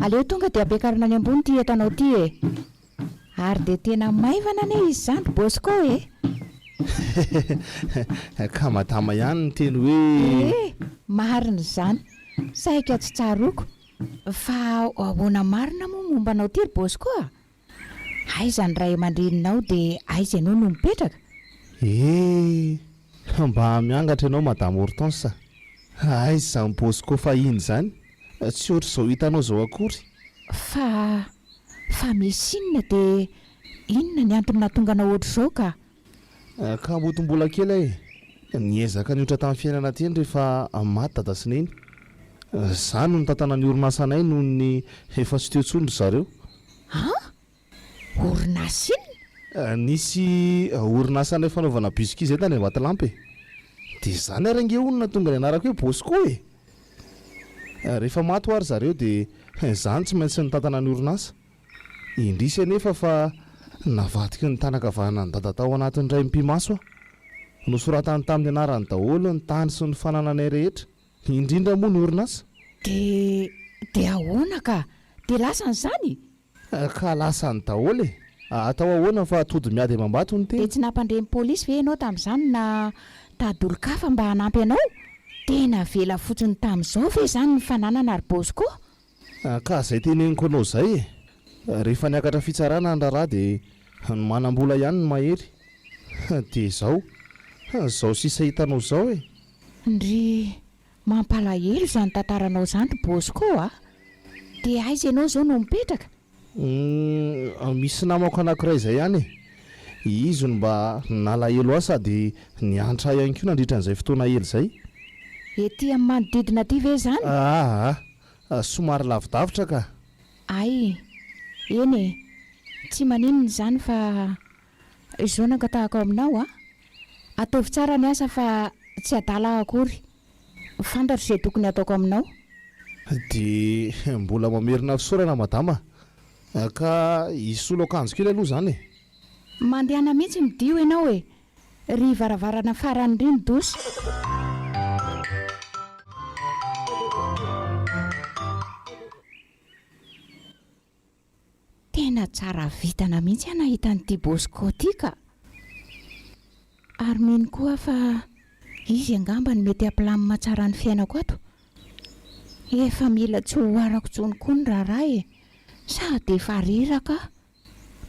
Aleo tonga dia ampiakarina any ambony ity entanao ity e! Ary dia tena maivana anie izy izany ry Bosco e! Ka madama ihany niteny hoe. Ee, marina izany. Saika tsy tsaroako. Fa ahoana marina moa momba anao ity ry Bosco a? Aiza ny ray aman-dreninao dia aiza ianao no mipetraka? Ee, mba miangatra ianao Madame Hortense a! Aiza izany Bosco fahiny izany? Tsy ohatr'izao hitanao izao akory. Fa, fa misy inona dia inona ny antony nahatonga anao ohatr'izao ka? Kamboty mbola kely aho e! Niezaka nioitra tamin'ny fiainana teny rehefa maty dada sy neny. Za no nitantana ny orinasanay noho ny efa tsy teo intsony ry zareo. An? Orinasa inona? Nisy orinasanay fanaovana biscuit izay tany Ambatolampy e! Dia izany ary ange hono nahatonga ny anarako hoe Bosco e! Rehefa maty hoa ry zareo dia izaho no tsy maintsy nitantana ny orinasa. Indrisy anefa fa navadiky ny tanan-kavanan'i Dada tao anatin'ny iray mipi-maso aho. Nosoratany tamin'ny anarany daholo ny tany sy ny fanananay rehetra, indrindra moa ny orinasa. Dia, dia ahoana ka? Dia lasany izany? Ka lasany daholo e! Atao ahoana fa tody miady amam-bato ny Dia tena. tsy nampandre ny polisy ve ianao tamin'izany na tady olon-kafa mba hanampy anao? Dia navela fotsiny tamin'izao ve izany ny fananana ry Bosco? Ka zay teneniko anao zay e! Rehefa niakatra fitsarana ny raharaha dia ny manam-bola ihany no mahery. Dia zao, zao sisa hitanao zao e! Ndry, mampalahelo izany tantaranao izany ry Bosco a! Dia aiza ianao izao no mipetraka? Humm, misy namako anankiray izay ihany e! Izy no mba nalahelo ahy sady niantra ahy ihany koa nandritra an'izay fotoana ela izay. Ety amin'ny manodidina aty ve izany? Aa, somary lavidavitra ka! Hay, eny e! Tsy maninona izany fa izao no angatahako aminao a! Ataovy tsara ny asa fa tsy adala aho akory. Fantatro izay tokony hataoko aminao. Dia mbola mamerina fisaorana madama a! Ka hisolo akanjo kely aloha izany e! Mandehana mihitsy midio ianao e! Ry varavarana farany ry ny douche. Tena tsara vintana mihitsy aho nahita an'ity Bosco ity ka! Ary mino koa aho fa izy angamba no mety hampilamina tsara ny fiainako ato. Efa mila tsy ho arako intsony koa ny raharaha e! Sady efa reraka aho.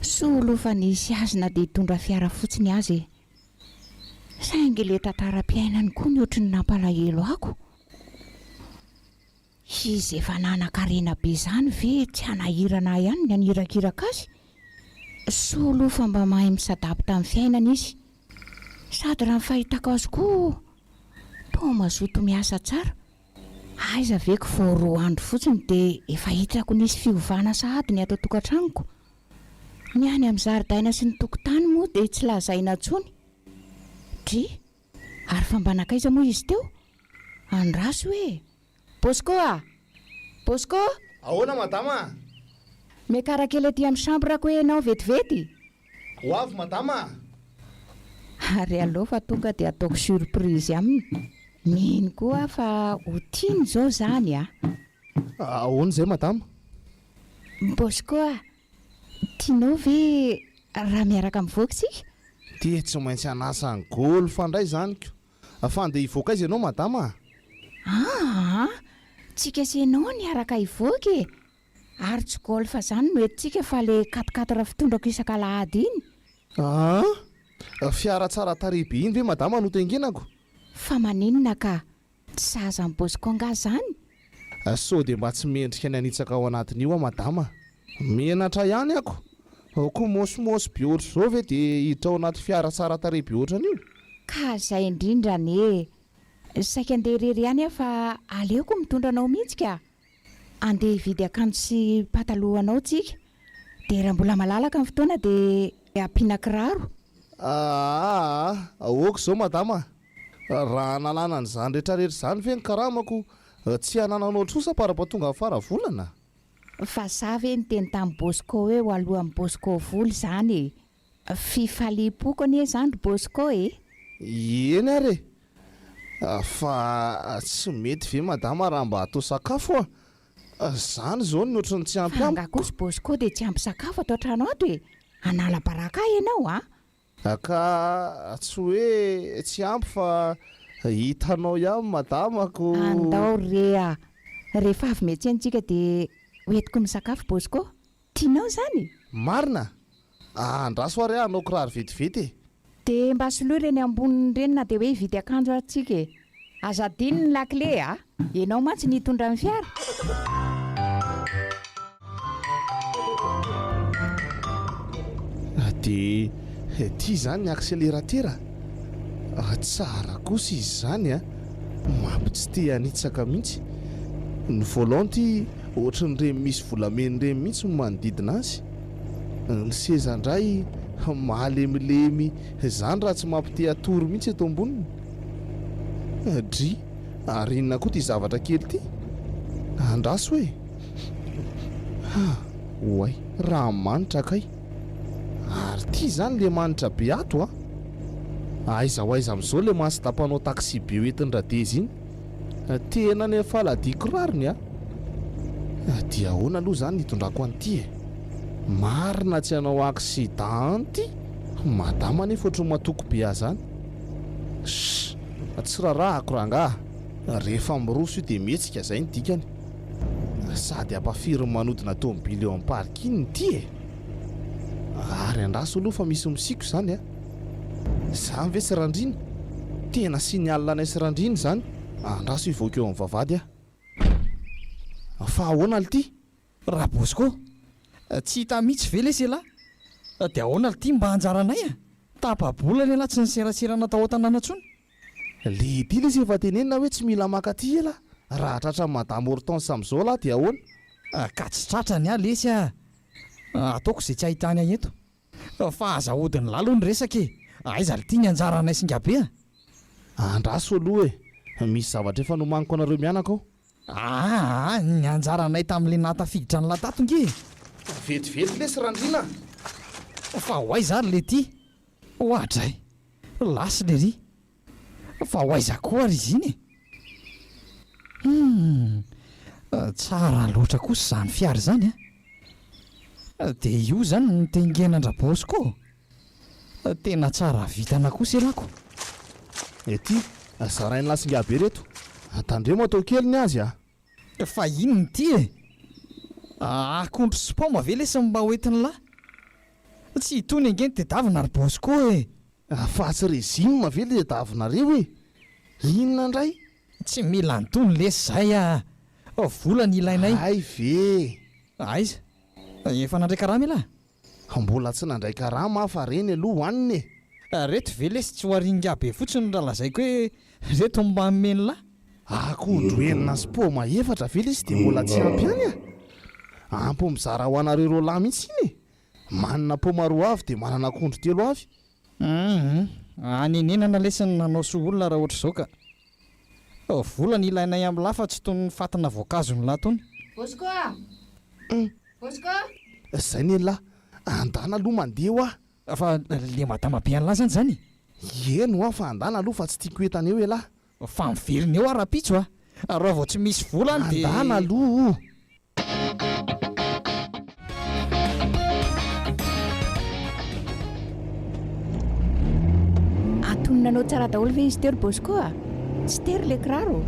Soa aloha fa nisy azy na dia hitondra fiara fotsiny aza e! Saingy ilay tantaram-piainany koa ny ohatry ny nampalahelo ako. Izy efa nanan-karena be izany ve tsy hanahirana ahy ihany ny hanirakiraka azy? Soa aloha fa mba mahay mi-s'adapte amin'ny fiainana izy. Sady raha ny fahitako azy koa toa mazoto miasa tsara. Aiza ve ko vao roa andro fotsiny dia efa hitako nisy fiovana sahady ny ato an-tokantranoko. Ny any amin'ny zaridaina sy ny tokotany moa dia tsy lazaina intsony. Dry, ary fa mba nankaiza moa izy teo? Andraso e! Bosco a! Bosco! Ahoana madama a! Miakara kely aty amin'ny chambre-ko hoe ianao vetivety. Ho avy madama a! Ary aleo fa tonga dia ataoko surprise aminy. Mino koa aho fa ho tiany izao izany a! Ahoana izay madama? Bosco a! Tianao ve raha miaraka mivoaka isika? Dia tsy maintsy hanasa an'i Golf indray izany ko! Fa andeha hivoaka aiza ianao madama a? Aa! Tsika sy ianao niaraka hivoaka e! Ary tsy golf izany no entintsika fa le quatre quatre fitondrako isak'alahady iny. Aa! Fiara tsara tarehy be iny ve madama no taingenako? Fa maninona ka? Tsy sahaza an'i Bosco angaha izany? Sao dia mba tsy mendrika ny hanitsaka ao anatin'io aho madama? Menatra ihany ako! Koa môsimôsy be ohatr'izao ve dia hiditra ao anaty fiara tsara tarehy be ohatran'io? Ka izay indrindra anie e! Saika andeha irery ihany aho fa aleoko mitondra anao mihitsy ka! Andeha hividy akanjo sy pataloha ho anao tsika, dia raha mbola malalaka ny fotoana dia ampiana kiraro. Aa! Ok izao madama a! Raha hanalana an'izany rehetrarehetra izany ve ny karamako, tsy hanananao trosa par-ba tonga amin'ny fara volana? Fa za ve niteny tamin'i Bosco hoe ho alohan'i Bosco vola izany e! Fifaliam-poko anie izany ry Bosco e! Eny ary e! Fa tsy mety ve madama raha mba atao sakafo a! Zany izao no ohatran'ny tsy ampy Fa angaha amiko. kosa Bosco dia tsy ampy sakafo ato an-trano ato e! Hanala baraka ahy ianao a! Ka tsy hoe tsy ampy fa hitanao ihany madama ko. Andao re a! Rehefa avy miantsena tsika dia hoentiko misakafo Bosco. Tianao izany? Marina? Andraso ary aho hanao kiraro vetivety e! Dia mba soloy ireny amboniny ireny na dia hoe hividy akanjo ary tsika e! Aza adino ny lakile a! Ianao mantsy no hitondra ny fiara. Dia ity izany ny akseleratera? Tsara kosa izy izany a! Mampitsy te hanitsaka mihitsy. Ny volant ity ohatran'ireny misy volamena ireny mihitsy no manodidina azy. Ny seza indray malemilemy izany raha tsy mampite hatory mihitsy eto amboniny. Dry, ary inona koa ity zavatra kely ity? Andraso e! Ha, oay, raha manitra kay! Ary ity izany le manitra be ato a! Aiza ho aiza amin'izao le Mazda mpanao taxi-be hoentin-dRadezy iny? Tena any Faladiako rariny a! Dia ahoana aloha izany ny hitondrako an'ity e? Marina tsy hanao accident an'ity? Madama anefa ohatry ny matoky be ahy izany. Shh! Tsy rarahako rangaha! Rehefa miroso io dia mihetsika, izay no dikany. Sady hampafiry ny manodina tomobily eo amin'ny parking ity e! Ary andraso aloha fa misy misiko izany a! Izany ve tsy Randriana? Tena signal anay sy Randriana izany! Andraso hivoaka eo amin'ny vavahady aho. Fa ahoana lty? Rabosco, tsy hita mihitsy ve lesy elah? Dia ahoana lty mba anjaranay a? Tapa-bolana elah tsy niserasera natao ao an-tanàna intsony. Lty lesy efa tenenina hoe tsy mila maka aty elah, raha tratran'i madame Hortense amin'izao lah dia ahoana? Ka tsy tratrany aho lesy a! Ataoko izay tsy ahitany ahy eto. Fa aza ahodin'lah aloha ny resaka e! Aiza lty ny anjaranay sy Ngabe a! Andraso aloha e! Misy zavatra efa nomaniko anareo mianaka ao. Aa ny anjaranay tamin'ilay nahatafiditra an'lah tato nge e! Vetivety lesy Randriana a! Fa ho aiza ary lty? Oadray! Lasa lery! Fa ho aiza koa ary izy iny e? Humm! Tsara loatra kosa izany fiara izany an! Dia io izany no nitaingenan-dRabaosy koa? Tena tsara vintana kosa ialahy ko! Ety, zarain'i Lasingabe ireto. Tandremo atao kely ny azy a! Fa inona ity e? Akondro sy paoma ve lesy no mba hoentin'lah? Tsy itony ange no tedavina ry Bosco e! Fa tsy régime ve le tadavinareo e? Inona indray? Tsy mila an'itony lesy zahay a! Vola no ilainay. Hay ve e! Aiza? Efa nandray karama ialahy? Mbola tsy nandray karama aho fa reny aloha hohanina e! Reto ve lesy tsy ho aringa be fotsiny raha lazaiko hoe reto no mba nomen'lah? Akondro enina sy paoma efatra ve lesy dia mbola tsy ampy ihany a! Ampy mizara ho anareo roalahy mihitsy iny e! Manana paoma roa avy dia manana akondro telo avy. Humm hanenenana lesy ny nanao soa olona raha ohatr'izao ka! Vola no ilainay amin'lah fa tsy toy ny fatina voankazon'lah tony. Bosco a! Bosco! Zay nelah, andana aloha mandeha hoa. Fa le madama be an'lah zany zany e? Eny hoa fa andana aloha fa tsy tiako entana eo elah. Fa miverina eo aho rahampitso a! Raha vao tsy misy vola any dia. Andana aloha o! Antonona anao tsara daholo ve izy teo ry Bosco a? Tsy tery le kiraro?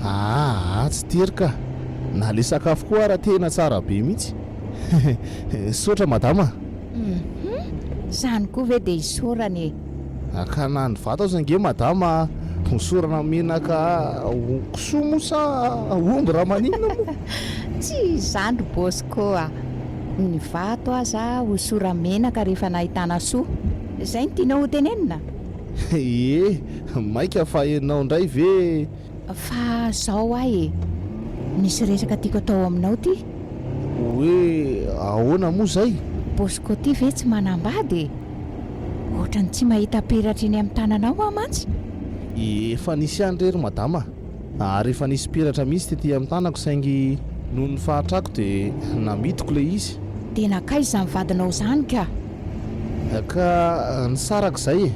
Aa tsy tery ka! Na le sakafo koa ara tena tsara be mihitsy. Misaotra madama a! Hum, zany koa ve dia isaorana e! Ka na ny vato aza ange madama hosorana menaka kisoa moa sa omby raha maninona moa? Tsy izany ry Bosco a! Ny vato aza hosora-menaka rehefa nahitana soa. Izay no tianao hotenenina? Ie, maika fa ianao indray ve? Fa zao aho e! Misy resaka tiako atao aminao ty. Hoe ahoana moa izay? Bosco ty ve tsy manambady e? Ohatran'ny tsy mahita peratra eny amin'ny tananao aho mantsy. Efa nisy ihany re ry madama a! Ary efa nisy peratra mihitsy tety amin'ny tanako saingy noho ny fahatrako dia namidiko ilay izy. Dia nankaiza izany vadinao izany ka? Ka nisaraka izay e!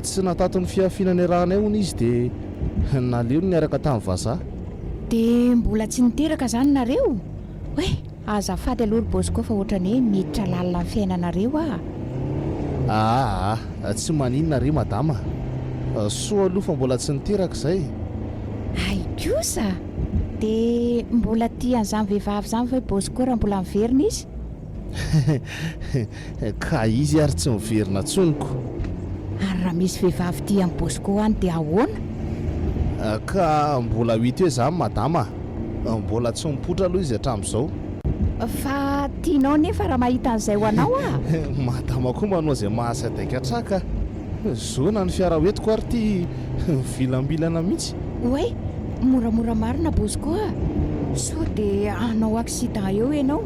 Tsy natato ny fihafiana niarahanay hono izy dia naleony niaraka tamin'ny vazaha. Dia mbola tsy niteraka izany nareo? Oay! Azafady aloha ry Bosco fa ohatran'ny hoe miditra lalina amin'ny fiainanareo aho. Aa! Tsy maninona re madama. Soa aloha fa mbola tsy niteraka izay. Hay kosa! Dia mbola tia an'izany vehivavy izany ve Bosco raha mbola miverina izy? Ka izy ary tsy miverina tsony ko. Ary raha misy vehivavy tia an'i Bosco any dia ahoana? Ka mbola ho hita eo izany madama a! Mbola tsy mipoitra aloha izy hatramin'izao. Fa tianao nefa raha mahita an'izay ho anao aho? Madama koa manao izay mahasadaikatra ahy ka! Zona ny fiara hoentiko ary ity mivilambilana mihitsy. Oay! Moramora marina Bosco a! Sao dia hanao accident eo ianao.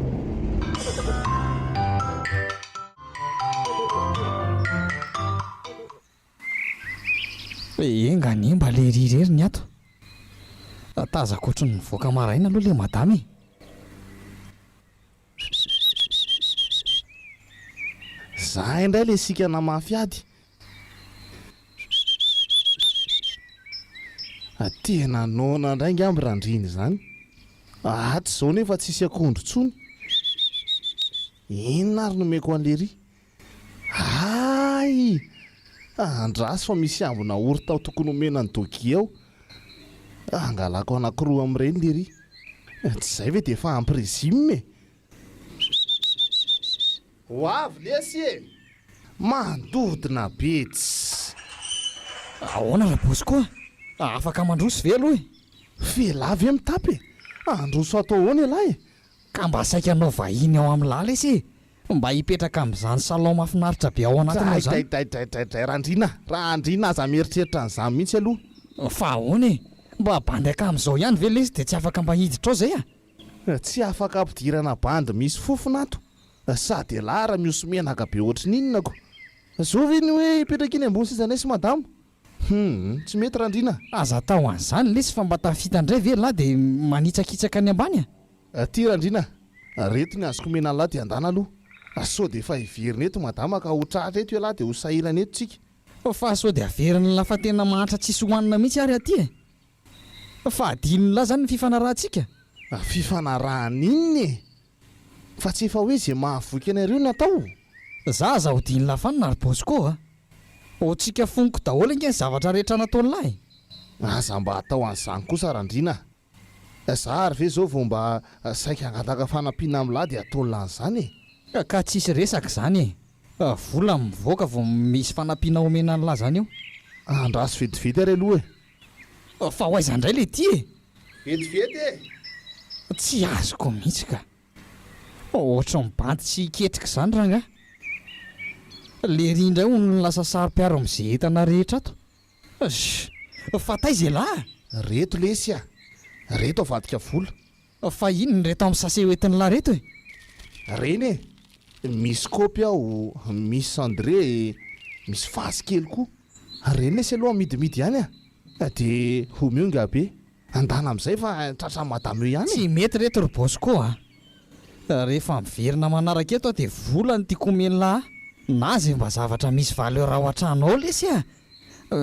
Enga anie mba lery irery ny ato. Tazako ohatry ny nivoaka maraina aloha le madama e. Za indray le sikana mafy ady. Tena noana indray ngamba Randriana izany. Ato izao nefa tsisy akondro intsony. Inona ary no omeko an'i Lery? Hay! Andraso fa misy ambina orta tokony homena an'i Doggy ao. Angalako anankiroa amin'ireny Lery. Tsy izay ve dia efa ampy régime e! Ho avy lesy e! Mandodona be tss! Ahoana Rabosy koa? Afaka mandroso ve aloha e? F'elah ve mitapy e? Handroso atao ahoana elah e? Ka mba saika hanao vahiny ao amin'lah lesy e! Mba hipetraka amin'izany salon mahafinaritra be ao anatiny ao izany. Draidraidraidraidray Randriana, Randriana aza mieritreritra an'izany mihitsy aloha. Fa ahoana e? Mba bandy akama izao ihany ve lesy dia tsy afaka mba hiditra ao izay a? Tsy afaka ampidirana bandy misy fofona ato. Sady elah ary mihoso-menaka be ohatry ny inona ko. Zao ve ny hoe hipetraka eny ambony sezanay sy madama? Humm, tsy mety Randriana a. Aza atao an'izany lesy fa mba tafita indray ve lah dia manitsakitsaka ny ambany a. Ty Randriana a, reto ny azoko omena an'lah dia andana aloha. Sao dia efa hiverina eto madama ka ho tratra eto ialahy dia ho sahirana eto tsika. Fa sao dia averin'lah fa tena mahantra tsisy hohanina mihitsy ary aty e. Fa adinon'lah zany ny fifanarahantsika? Fifanarahana inona e? Fa tsy efa hoe ze mahavoky anareo no atao? Za aza hodin'lah fanina ry Bosco a! Ho tsika foniko daholo ange ny zavatra rehetra nataon'lah e! Aza mba atao an'izany kosa Randriana a! Za ary ve zao vao mba saika hangataka fanampiana amin'lah dia ataon'lah an'izany e! Ka tsisy resaka izany e! Vola mivoaka vao misy fanampiana omena an'lah zany eo. Andraso vetivety ary aloha e! Fa ho aiza indray le ty e? Vetivety e! Tsy azoko mihitsy ka. Ohatran'ny bandy tsy hiketrika izany rangahy. Lery indray hono no lasa saro-piaro amin'izay entana rehetra ato. Sh! Fa taiza elah? Reto lesy a! Reto avadika vola. Fa inona ireto amin'ny sase hoentin'lah reto e? Reny e! Misy kaopy ao, misy cendré e, misy vazy kely koa. Reny lesy aloha amidimidy ihany a! Dia omeo ingahy be. Andana amin'izay fa tratran'i madame eo ihany e! Tsy mety reto ry Bosco a! Rehefa miverina manaraka eto aho dia vola no tiako omen'lah ahy. Na izay mba zavatra misy valeur ao an-trano ao lesy a!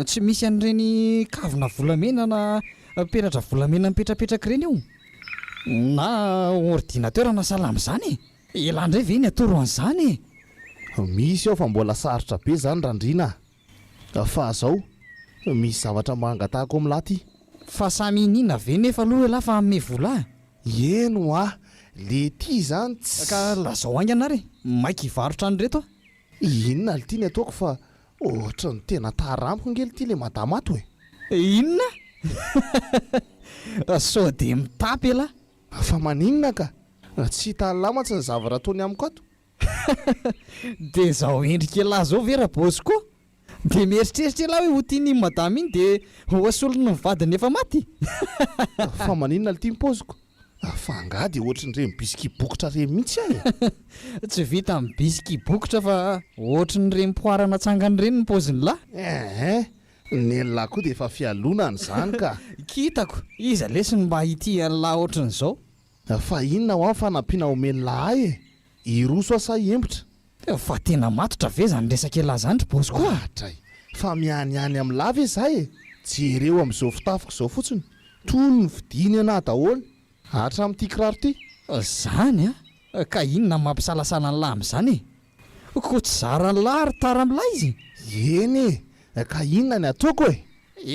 Tsy misy an'ireny kavina volamena na peratra volamena mipetrapetraka ireny eo. Na ordinateur na sahala amin'izany e! Elah indray ve ny atoro an'izany e! Misy ao fa mbola sarotra be zany Randriana a! Fa zao, misy zavatra mba angatahako amin'lah ty. Fa samy iniana ve nefa aloha elah fa hanome vola ahy? Eny hoa, le ty zany tsy. Ka lazao haingana ary e! Maika hivarotra an'ireto aho. Inona lty ny ataoko fa ohatran'ny tena tara amiko nge lty le madama ato e! Inona? Sao dia mitapy elah? Fa maninona ka? Tsy hitan'lah mantsy ny zavatra ataony amiko ato. Dia izao endrik'elah izao ve Rabosco? Dia mieritreritra elah hoe ho tian'iny madama iny dia ho asolony ny vadiny efa maty? Fa maninona lty ny paoziko? Fa angaha dia ohatrin'ireny bisky bokotra ireny mihitsy aho e? Tsy vitan'ny bisky bokotra fa ohatrin'ireny poara natsangana ireny ny paozin'lah. Eeh! Nen'lah koa dia efa fialonana izany ka! Kitako! Iza lesy no mba hitia an'lah ohatrin'izao? Fa inona hoa ny fanampiana omen'lah ahy e? Hiroso aho sa hiembotra? Fa tena matotra ve zany resak'elah zany ry Bosco a? Oadray! Fa mianiany amin'lah ve za e? Jereo amin'izao fitafiko izao fotsiny, tony ny fidiny anah daholo, hatramin'ity kiraro ity. Zany a! Ka inona no mampisalasala an'lah amin'izany e? Koa tsy zaran'lah ary tara amin'lah izy? Eny e! Ka inona ny ataoko e?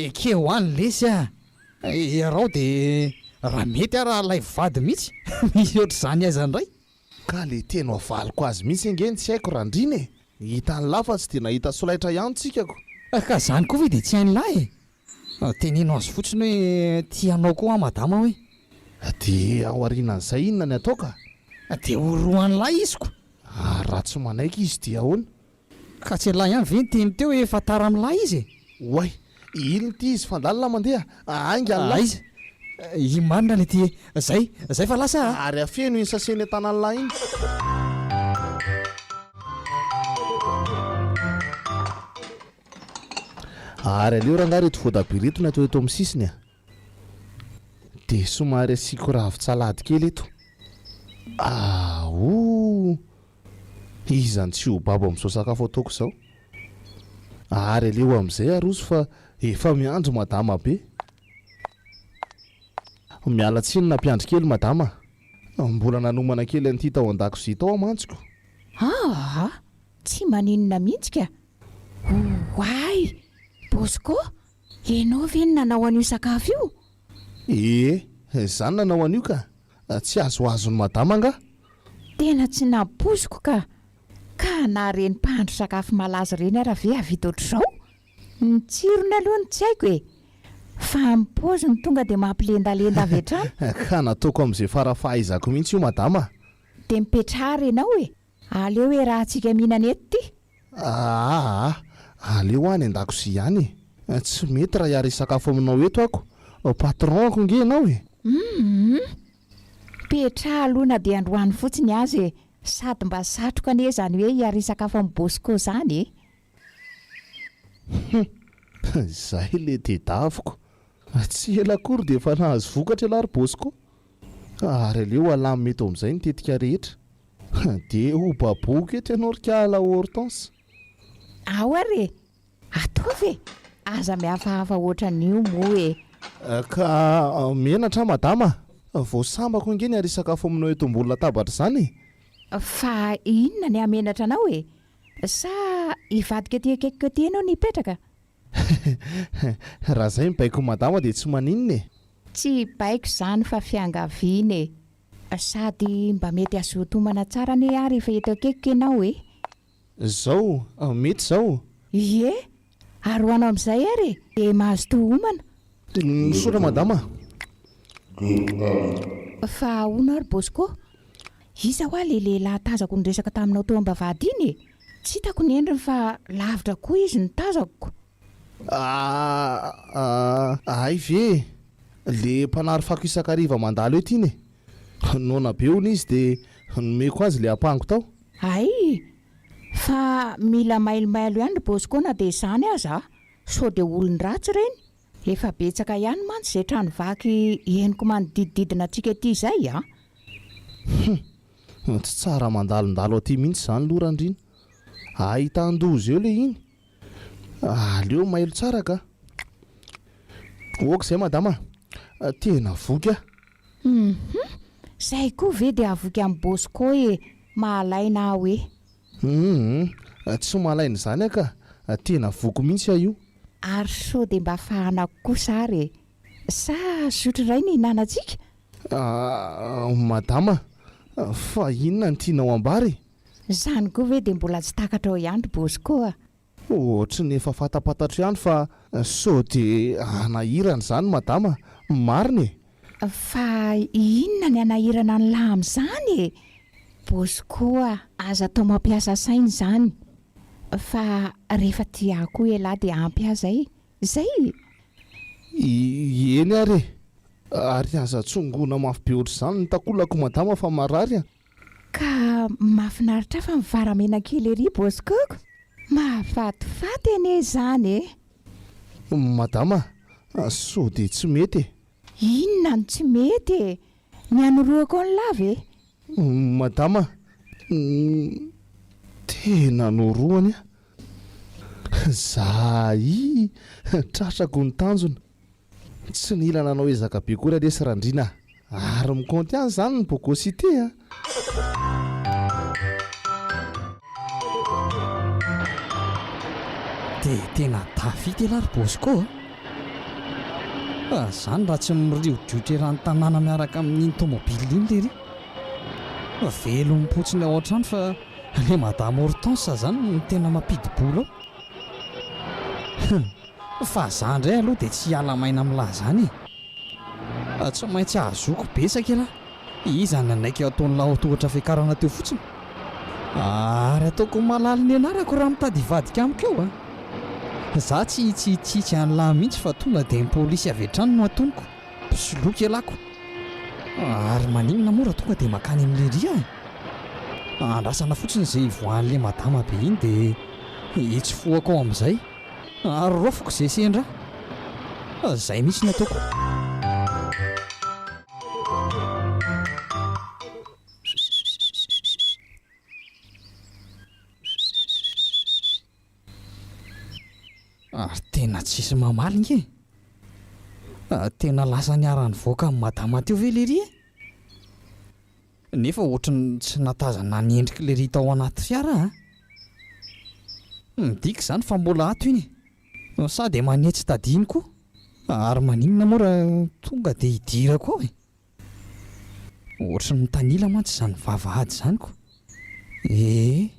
Ekeo any lesy a! Iaraho dia raha mety ara alaivo vady mihitsy, misy ohatr'izany aiza indray? Ka le teny avaliko azy mihitsy ange ny tsy haiko Randriana e! Hitan'lah fa tsy dia nahita solaitra ihany tsika ko! Ka zany koa ve dia tsy hain'lah e! Teneno azy fotsiny hoe tia anao koa aho madama hoe. Dia aorianan'izay inona ny atao ka? Dia horohan'lah izy ko! Ary raha tsy manaiky izy dia ahoana? Ka tsy elah ihany ve niteny teo hoe efa tara amin'lah izy e? Oay! Iny ity izy fandalina mandeha haingana lah. Aiza? Iny marina le ty e! Zay! Zay fa lasa a! Ary afeno iny sachet eny an-tanan'lah iny. Ary aleo rangaha reto voatabia reto ny atao eto amin'ny sisiny a! Dia somary asiako ravin-tsalady kely eto. Aouu! Iza no tsy ho babo amin'izao sakafo ataoko izao? Ary aleo amin'izay aroso fa efa miandry madama be. Miala tsiny nampiandry kely madama a! Mbola nanomana kely an'ity tao an-dakozia tao aho mantsy ko. Aa! Tsy maninona mihitsy ka! Oay! Bosco, ianao ve no nanao an'io sakafo io? Ee, izaho no nanao an'io ka! Tsy azoazon'i madama angaha? Tena tsy nampoiziko ka! Ka na ireny mpahandro sakafo malaza ireny ara ve hahavita ohatr'izao? Ny tsirony aloha no tsy haiko e! Fa ny paoziny tonga dia mampilendalenda avy hatrany. Ka nataoko amin'izay fara-fahaizako mihitsy io madama a! Dia mipetraha ary ianao e! Aleo iarahantsika mihinana eto ity. Aa! Aleo any an-dakozia any e! Tsy mety raha hiara-hisakafo aminao eto ako! Patron-ako nge ianao e! Humm! Petraha aloha na dia androany fotsiny aza e! Sady mba satriko anie izany hoe hiara-hisakafo amin'i Bosco izany e! Hum! Izay le tedaviko. Tsy ela akory dia efa nahazo vokatra ialahy ry Bosco. Ary aleo alamina eto amin'izay ny tetika rehetra. Dia ho baboiko eto ianao ry kala Hortense. Ao ary e! Ataovy e! Aza mihafahafa ohatran'io moa e! Ka menatra aho madama a! Vao sambako ange ny harisakafo aminao eto ambony latabatra izany e! Fa inona ny hahamenatra anao e? Sa hivadika aty akaikiko aty ianao no hipetraka? Raha izay ny baikon'i madama dia tsy maninona e! Tsy baiko izany fa fiangaviana e! Sady mba mety hazoto homana tsara anie aho rehefa eto akaikiko ianao e! Zao, mety zao? Ie! Ary ho anao amin'izay ary e! Dia mazotoa homana. Misaotra madama a! Fa ahoana ary Bosco? Iza hoa ilay lehilahy tazako niresaka taminao teo am-bavahady iny e? Tsy hitako ny endriny fa lavitra koa izy no tazako. Ah, hay ve e! Le mpanary fako isan-kariva mandalo eto iny e! Noana be hono izy dia nomeko azy le ampango tao. Hay! Fa mila mailomailo ihany ry Bosco na dia izany aza a! Sao dia olon-dratsy ireny? Efa betsaka ihany mantsy izay trano vaky henoko manodidididina antsika ety izay a! Hum! Tsy tsara mandalondalo aty mihitsy izany aloha Randriana. Ahitan-doza eo le iny. Aleo mailo tsara ka. Ok zay madama a! Tena voky aho. Hum! Zay koa ve dia havoky an'i Bosco e! Mahalaina aho e! Hum! Tsy malaina izany aho ka! Tena voky mihitsy aho io. Ary sao dia mba fahanako kosa ary e! Sa zotro iray no ihinanantsika? Ah! Madama, fa inona no tianao ambara e? Izany koa ve dia mbola tsy takatrao ihany ry Bosco a! Ohatry ny efa fantapantatro ihany fa sao dia hanahirana izany madama, marina e! Fa inona ny hanahirana an'lah amin'izany e! Bosco a! Aza atao mampiasa saina izany fa rehefa tia ahy koa elah dia ampy ahy izay! Izay e! Eny ary e! Ary aza tsongoina mafy be ohatr'izany ny takolako madama fa marary a! Ka mahafinaritra fa mivaramena kely ery Bosco-ko! Mahafatifaty anie izany e! Madama, sao dia tsy mety e! Inona no tsy mety e? Ny hanoroako an'lah ve? Madama, tena norohany aho. Zahay, tratrako ny tanjona. Tsy nila nanao ezaka be akory lesy Randriana a! Ary mikaonty ihany izany ny bogosite a! Dia tena tafita elah ry Bosco a! Fa zany raha tsy miriodriotra eran'ny tanàna miaraka amin'iny tomobile iny lery. Velom-potsiny ao an-trano fa le madame Hortense zany no tena mampidi-bola ao. Hum! Fa za ndray aloha dia tsy hiala maina amin'lah zany e! Tsy maintsy ahazoako betsaka elah! Iza nanaiky ataon'lah ho tohatra fiakarana teo fotsiny? Ary ataoko malala ny anarako raha mitady hivadika amiko eo a! Za tsy hitsitsitsy an'lah mihitsy fa tonga dia ny polisy avy hatrany no atoniko, mpisoloky elah ko! Ary maninona moa raha tonga dia makany amin'i Leria e? Andrasana fotsiny izay hivoahan'le madama be iny dia hitsofohako ao amin'izay. Ary raofiko izay sendra ahy. Izay mihitsy no ataoko. Ary tena tsisy mamaly nge. Tena lasa niara-nivoaka amin'i madama teo ve lery e? Nefa ohatry ny tsy nahatazana ny endrik'i Lery tao anaty fiara an! Midika izany fa mbola ato iny e! Sa dia manetsy tadiny koa? Ary maninona moa raha tonga dia hidirako ao e? Ohatry ny mitanila mantsy izany vavahady izany ko! Ee.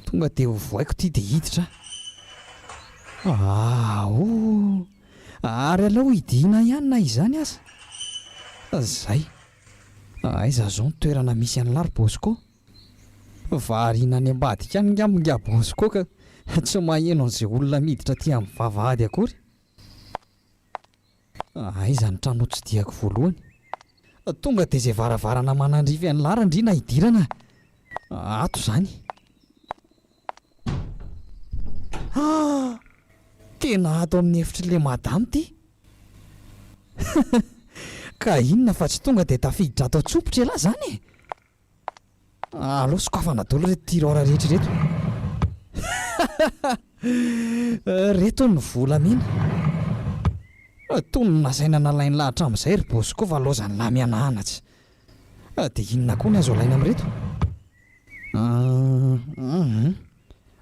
Tonga dia hovohaiko ity dia hiditra aho. Aoo! Ary aleo hidiana ihany na izany aza. Zay. Aiza zao ny toerana misy an'lah ry Bosco? Variana any ambadika any ngamba ingahy Bosco ka tsy maheno an'izay olona miditra aty amin'ny vavahady akory. Aiza ny trano notsidihako voalohany? Tonga dia izay varavarana manandrify an'lah Randriana hidirana. Ato izany. Ah! Tena ato amin'ny efitr'ilay madama ity. Ka inona fa tsy tonga dia tafiditra ato an-tsopitra ialahy izany e? Aleo sokafana daholo ireto tiroir rehetra ireto. Ireto ny volamena. Toy ny nasaina nalain'lah hatramin'izay ry Bosco fa laozan'lah mihanahana tsy. Dia inona koa ny azo alaina amin'ireto? Hum,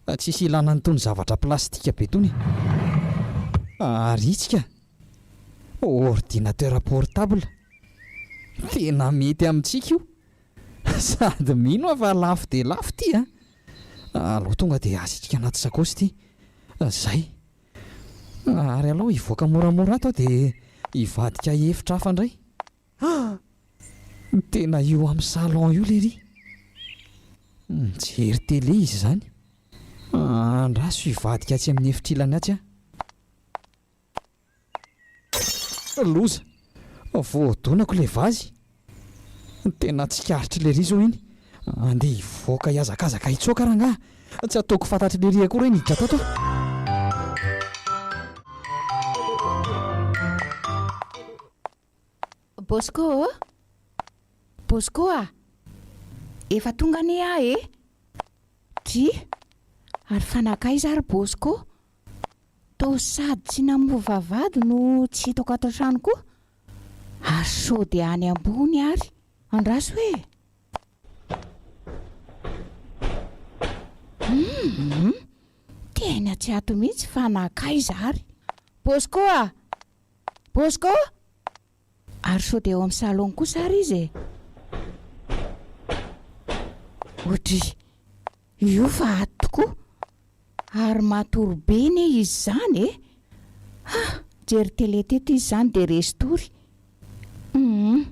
tsisy ilana an'itony zavatra plastika be itony e. Ary itsika, ordinateur portable. Tena mety amintsika io. Sady mino aho fa lafo dia lafo ity an. Aleo tonga dia asitrika anaty sakaosy ity. Zay. Ary aleo hivoaka moramora ato aho dia hivadika efitra hafa indray. Ah! Tena io amin'ny salon io lery. Mijery télé izy izany. Andraso hivadika atsy amin'ny efitr'ilany atsy aho. Loza! Voadonako ilay vazy. Tena tsikaritr'i lery izao iny. Andeha hivoaka hihazakazaka hitsoaka rangahy. Tsy ataoko fantatr'i lery akory hoe niditra tato aho. Bosco ô! Bosco a! Efa tonga anie aho e! Dry! Ary fa nankaiza ary Bosco? Toa sady tsy namoha vavahady no tsy hitako ato an-trano koa? Ary sao dia any ambony ary? Andraso e! Hum! Tena tsy ato mihitsy fa nankaiza ary? Bosco a! Bosco! Ary sao dia ao amin'ny salon kosa ary izy e? Ohatry io fa ato tokoa. Ary matory be anie izy izany e! Ha! Nijery télé teto izy izany dia resy tory. Hum!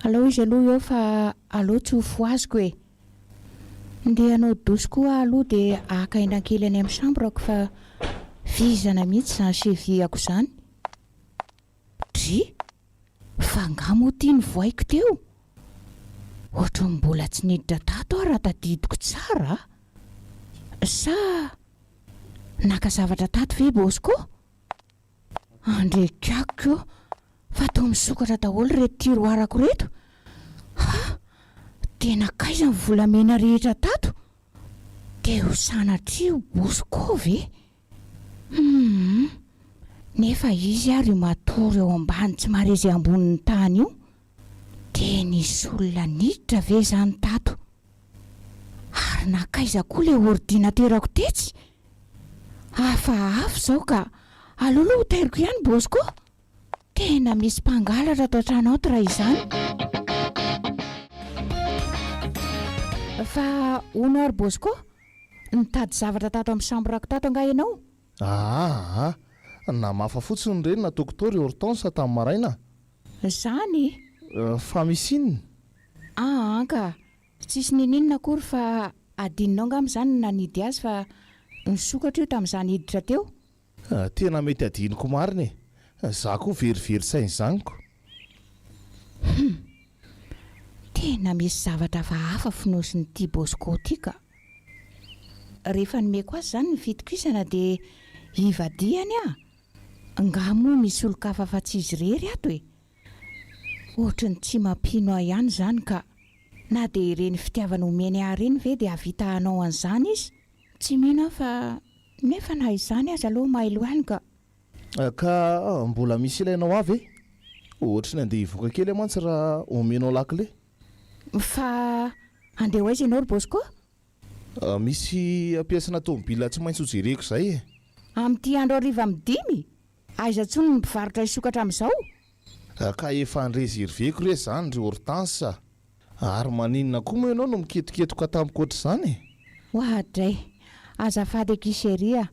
Alao izy aloha eo fa aleo tsy ho fohaziko e! Ndeha hanao douche koa aho aloha dia haka aina kely any amin'ny chambre-ko fa vizana mihitsy izany cheville-ko izany. Dry! Fa angaha moa ity ny voaiko teo? Ohatran'ny mbola tsy niditra tato aho raha tadidiko tsara a! Sa naka zavatra tato ve i Bosco? Andrekako io fa toa misokatra daholo ireto tiroirako ireto. Ha! Tena kaiza ny volamena rehetra tato? Dia ho sanatria ho Bosco ve? Humm! Nefa izy ary io matory eo ambany tsy mahare izay ambonin'ny tany io. Dia nisy olona niditra ve izany tato? Ary nankaiza koa ilay ordinaterako tetsy? Hafahafa izao ka! Aleo aloha ho tairiko ihany Bosco! Tena misy mpangalatra ato an-trano ato raha izany. Fa hono ary Bosco, nitady zavatra tato amin'ny chambre-ko tato angaha ianao? Aa! Namafa fotsiny ireny nataoko tao ry Hortense tamin'ny maraina. Izany? Fa misy inona? Aa ka! Tsisy ninininona akory fa adinonao angamba izany ny nanidy azy fa nisokatra io tamin'izaho niditra teo. Tena mety adinoko marina e! Za koa verivery saina izany ko! Hum! Tena misy zavatra hafahafa fonosin'ity Bosco ity ka! Rehefa nomeko azy izany ny fitokisana dia hivadihany aho? Nga moa misy olon-kafa afa-tsy izy irery ato e? Ohatry ny tsy mampino ahy ihany izany ka! Na dia ireny fitiavana omeny ahy ireny ve dia hahavita hanao an'izany izy? Tsy mino aho fa nefa na izany aza aloha mailo ihany ka! Ka mbola misy ilainao ahy ve? Ohatry ny andeha hivoaka kely aho mantsy raha omenao lakile. Fa andeha ho aiza ianao ry Bosco? Misy pièce-na tomobile tsy maintsy hojereko izay e! Amin'ity andro hariva amin'ny dimy? Aiza intsony ny mpivarotra hisokatra amin'izao? Ka efa ni-reserver-ko re izany ry Hortense a! Ary maninona koa moa ianao no miketoketoka tampoka ohatr'izany e? Oadray! Azafady akia chérie a!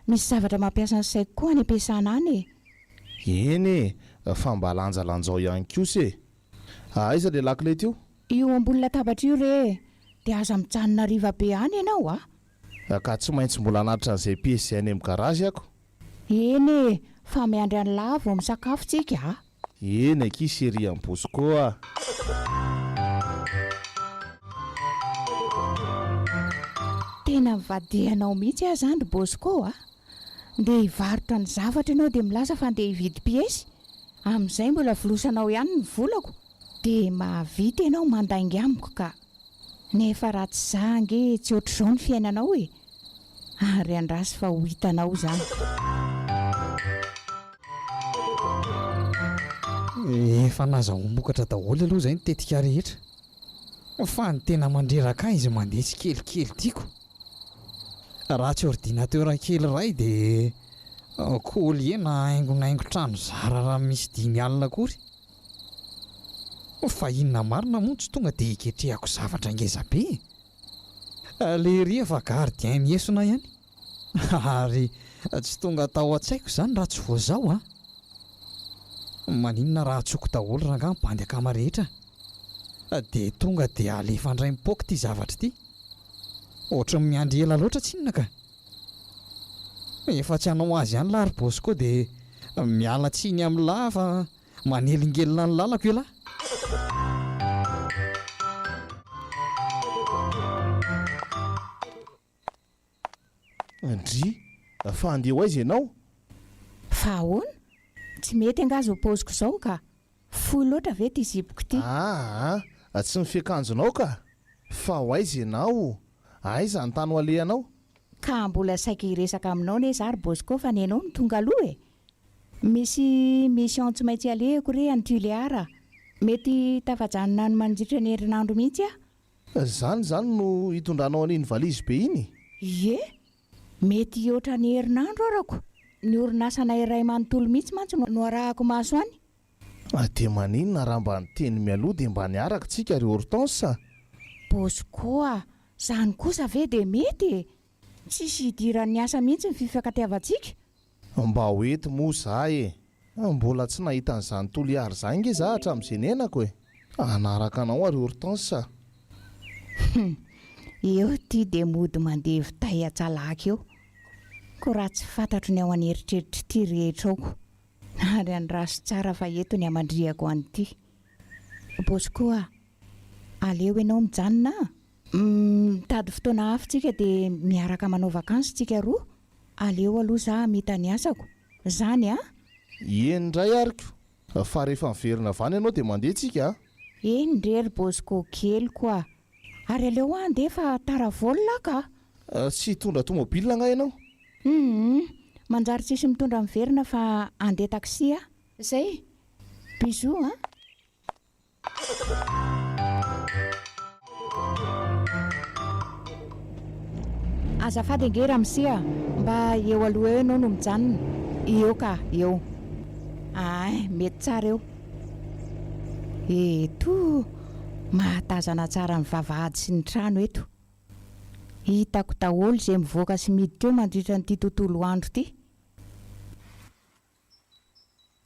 Misy zavatra mampiasa ny saiko koa any am-piasana any e! Eny e! Fa mba lanjalanjao ihany kosa e! Aiza ilay lakile teo? Io ambony latabatra io re e! Dia aza mijanona hariva be any ianao a! Ka tsy maintsy mbola hanatitra an'izay piesy izay any amin'ny garazy ako. Eny e! Fa miandry an'lah vao misakafo tsika a! Eny akia chérie an'i Bosco a! Tena mivadihanao mihitsy aho zany ry Bosco a! Ndeha hivarotra ny zavatra ianao dia milaza fa ndeha hividy piesy, amin'izay mbola volosanao ihany ny volako, dia mahavita ianao mandainga amiko ka! Nefa raha tsy za ange tsy ohatr'izao ny fiainanao e! Ary andraso fa ho hitanao izany. Efa nazahoam-bokatra daholo aloha izay ny tetika rehetra. Fa ny tena mandreraka ahy izy mandeha tsikelikely tiako. Raha tsy ordinateur kely iray dia collier na haingonaingon-trano zara raha misy 50 akory. Fa inona marina moa no tsy tonga dia iketrehako zavatra ngeza be e? Lery efa gardien miesona ihany. Ary tsy tonga tao an-tsaiko izany raha tsy vao izao an! Maninona raha antsoiko daholo rangaha ny bandy akama rehetra dia tonga dia alefa indray mipoaka ity zavatra ity. Ohatran'ny miandry ela loatra tsinona ka! Efa tsy hanao azy ihany lahy ry Bosco dia miala tsiny amin'lah fa manelingelina ny lalako elah. Ndry, fa handeha ho aiza ianao? Fa ahoana? Tsy mety angaha izao paoziko izao ka! Fohy loatra ve ity zipoko ity? Aa, tsy ny fiakanjonao ka! Fa ho aiza ianao? Aiza ny tany ho alehanao? Ka mbola saika hiresaka aminao anie za ry Bosco fa nenao no tonga aloha e! Misy mission tsy maintsy alehako re any Tuléar a! Mety tafajanona any mandritra ny herinandro mihitsy aho. Zany izany no hitondranao an'iny valizy be iny? Ie! Mety hihoatra ny herinandro arako. Ny orinasanay iray manontolo mihitsy mantsy no arahako maso any. Dia maninona raha mba niteny mialoha dia mba niaraka tsika ry Hortense a! Bosco a! Zany kosa ve dia mety e! Tsisy hidiran'ny asa mihitsy ny fifankatiavantsika. Mba ho eto moa za e! Mbola tsy nahita an'izany Toliara izany nge za hatramin'izay niainako e! Hanaraka anao ary Hortense a! Hum! Eo ity dia mody mandevy tay an-tsalaky eo. Koa raha tsy fantatro ny ao an'eritreritr'ity rehetra ao ko. Ary andraso tsara fa eto ny hamandrihako an'ity. Bosco a! Aleo ianao mijanona a! Mitady fotoana hafa tsika dia miaraka manao vakansy tsika roa. Aleo aloha za hamita ny asako. Zany a! Eny indray ary ko! Fa rehefa miverina avy any ianao dia mandeha tsika a! Eny re ry Bosco keliko a! Ary aleo aho handeha fa tara vol aho ka! Tsy hitondra tomobile angaha ianao? Humm! Manjary tsisy mitondra miverina fa handeha taxi aho. Zay! Bisous a! Azafady ange ramose a! Mba eo aloha eo ianao no mijanona. Eo ka, eo. Ain, mety tsara eo. Eto, mahatazana tsara ny vavahady sy ny trano eto. Hitako daholo izay mivoaka sy miditra eo mandritra an'ity tontolo andro ity.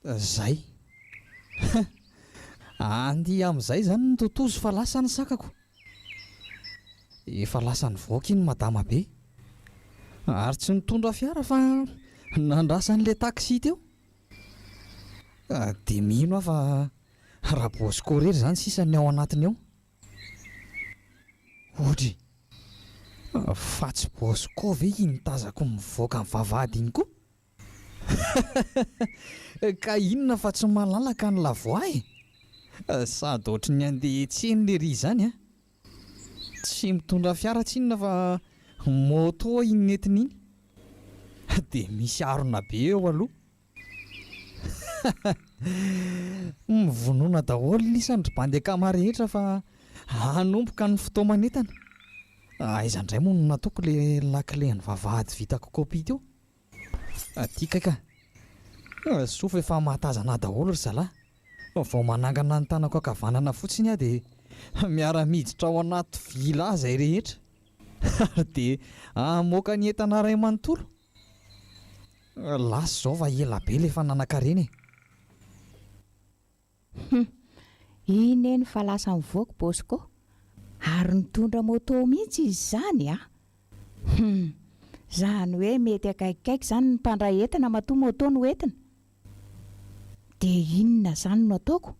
Zay. Andia amin'izay izany ny totozy fa lasa ny sakako. Efa lasa nivoaka iny madama be. Ary tsy nitondra fiara fa nandrasan'ilay taxi teo. Dia mino aho fa Rabosco irery izany sisa ny ao anatiny ao. Odry! Fa tsy Bosco ve iny tazako mivoaka ny vavahady iny koa? Ka inona fa tsy malalaka ny la voix e! Sady ohatry ny andeha hiantsena lery izany an! Tsy mitondra fiara tsinona fa moto iny nentiny iny. Dia misy harona be eo aloha. Mivonona daholo lisany ry bandy akama rehetra fa hanomboka ny fotoa-manentana. Aiza indray moa no nataoko le lakile an'ny vavahady vitako copie teo? Aty kay ka! Soa fa efa mahatazana ahy daholo ry zalahy. Vao manangana ny tanako ankavanana fotsiny aho dia miara-miditra ao anaty villa izay rehetra. Ary dia hamoaka ny entana iray manontolo. Lasa izao fa ela be ilay efa nanan-karena e! Hum! Iny eny fa lasa nivoaka Bosco ary nitondra moto mihitsy izy izany a! Hum! Izany hoe mety akaikikaiky izany ny mpandray entana matoa moto no entina. Dia inona izany no ataoko?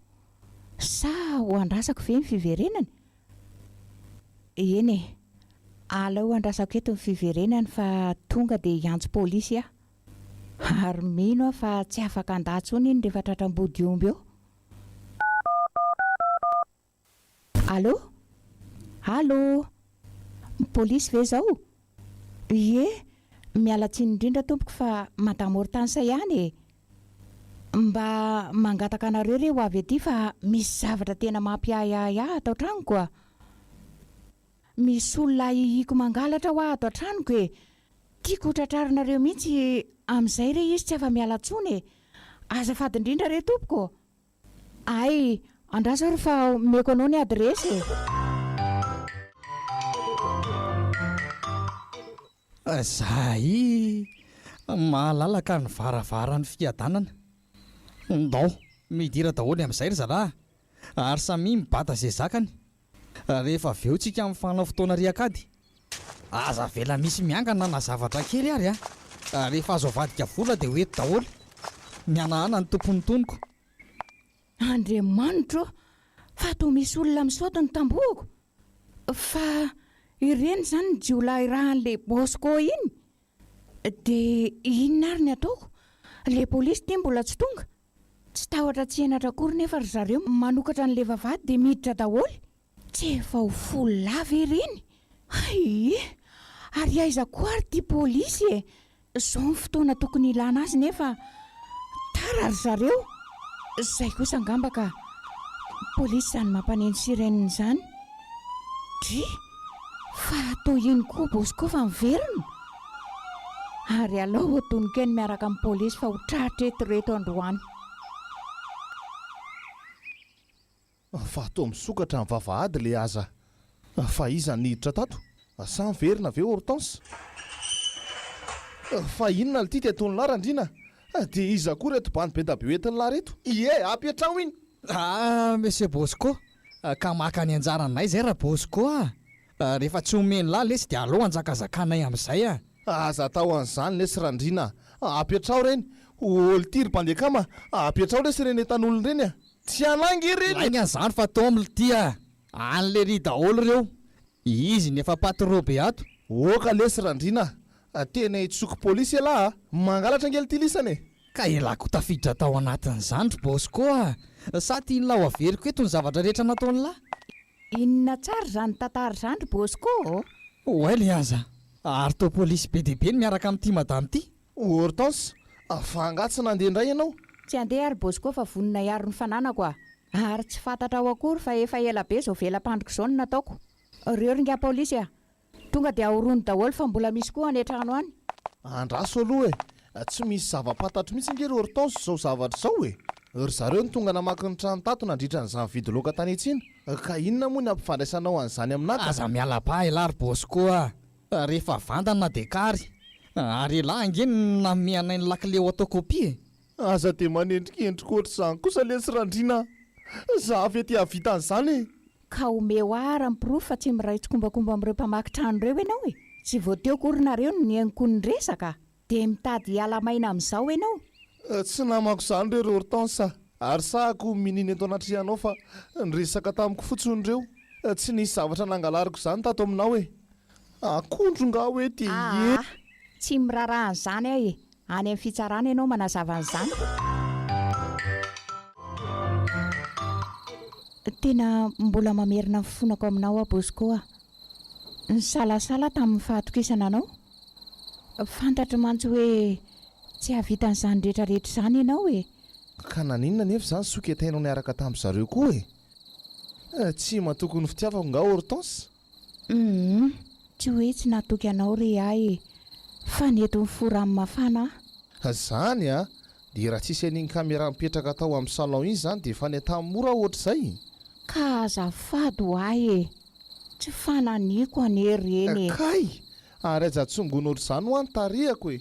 Sa ho andrasako ve ny fiverenany? Eny e! Aleo andrasako eto ny fiverenany fa tonga dia hiantso polisy aho. Ary mino aho fa tsy afaka handà intsony iny rehefa tratra ambodiomby eo. Allô? Allô? Polisy ve izao? Ie, miala tsiny indrindra tompoko fa Madame Hortense ihany e! Mba mangataka anareo re ho avy aty fa misy zavatra tena mampiahiahy ahy ato an-tranoko a! Misy olona ahiahiako mangalatra hoa ato an-tranoko e! Tiako ho tratrarinareo mihitsy amin'izay re izy tsy afa-miala intsony e! Azafady indrindra re tompoko ô! Hay, andraso ary fa omeko anao ny adiresy e! Zahay mahalalaka ny varavaran'ny fiadanana. Ndao, midira daholo amin'izay ry zalahy a! Ary samia mibata izay zakany. Rehefa avy eo tsika mifanao fotoana riak'ady. Aza avela misy miangana na zavatra kely ary a! Rehefa azo avadika vola dia ho eto daholo. Mihanahana ny tompon'ny tonoko. Andriamanitro ô! Fa toa misy olona misaoty ny tambohoko? Fa ireny izany ny jiolahy irahan'ilay Bosco iny? Dia inona ary ny ataoko? Ilay polisy ity mbola tsy tonga? Tsy tahotra tsy henatra akory nefa ry zareo manokatra an'ilay vavahady dia miditra daholo. Tsy efa ho folo lahy ve ireny? Hay! Ary aiza koa ary ity polisy e? Izao ny fotoana tokony hilana azy nefa tara ry zareo. Izay kosa angamba ka. Polisy izany mampaneno sirène izany. Dry! Fa toa iny koa Bosco fa miverina? Ary alao ho toniko eny miaraka amin'ny polisy fa ho tratra eto ireto androany. Fa toa misokatra ny vavahady le aza. Fa iza no niditra tato? Sa miverina ve Hortense? Fa inona lty ty ataon'lah Randriana? Dia iza koa reto bandy be da be hoentin'lah reto? Ie, apetraho iny! Ah Monsieur Bosco, ka maka ny anjaranay zay ra Bosco ah! Rehefa tsy omen'lah lesy dia aleo hanjakazakanay amin'izay ah! Aza atao an'izany lesy Randriana ah! Apetraho ireny! Ol ty ry bandy akama ah! Apetraho lesy ireny entan'olona ireny ah! Tsy anah nge ireny e! Lainga zany fa Tom lty ah! Any lery daholo ireo! Izy no efa patro be ato! Oka lesy Randriana ah! Tena hitsoko polisy elah ah! Mangalatra ange lty lisany e! Ka elah ko tafiditra tao anatin'izany ry Bosco ah! Sa tian'lah ho averiko eto ny zavatra rehetra nataon'lah? Inona tsara izany tantara izany ry Bosco ô? Oay le aza! Ary toa polisy be dia be no miaraka amin'ity madama ity? Hortense, fa angaha tsy nandeha indray ianao? Tsy handeha aho ry Bosco fa vonona hiaro ny fananako aho. Ary tsy fantatrao akory fa efa ela be izao vela-pandriko izao no nataoko. Reo ry ingahy polisy a! Tonga dia ahorony daholo fa mbola misy koa any an-trano any. Andraso aloha e! Tsy misy zava-pantatro mihitsy ange ry Hortense izao zavatra izao e! Ry zareo no tonga namaky ny trano tato nandritra an'izany vidy loaka tany an-tsena. Ka inona moa ny hampifandraisanao an'izany aminà ka? Aza miala ba elah ry Bosco a! Rehefa vandana dia kary. Ary elah ange no nanome anay ny lakile ho atao copie e! Aza dia manendrikendrika ohatr'izany kosa lesy Randriana a! Za ve te hahavita an'izany e! Ka omeo ahy ary ny porofo fa tsy miray tsikombakomba amin'ireo mpamaky trano ireo ianao e! Tsy vao teo akory nareo no nihaino ny resaka dia mitady hiala maina amin'izao ianao? Tsy namako izany re ry Hortense a! Ary sahako minina eto anatrehanao fa niresaka tamiko fotsiny ireo. Tsy nisy zavatra nangalariko izany tato aminao e! Akondro nga hoe dia ie. Aa! Tsy miraharaha an'izany aho e! Any amin'ny fitsarana ianao manazava an'izany. Tena mbola mamerina ny fifonako aminao aho Bosco a! Nisalasala tamin'ny fahatokisana anao. Fantatro mantsy hoe tsy hahavita an'izany rehetra rehetra izany ianao e! Ka naninona anefa izany soketainao niaraka tamin-dry zareo koa e? Tsy matoky ny fitiavako nga Hortense? Humm, tsy hoe tsy natoky anao re ahy e, fa nety ho fo rano mafana aho. Zany a! Dia raha tsisy an'iny camera mipetraka tao amin'ny salon iny zany dia efa any Antanimora aho ohatr'izay. Ka azafady ho ahy e! Tsy fananiko anie ireny e! Kay! Ary aza tsongoina ohatr'izany hoa ny tarehako e!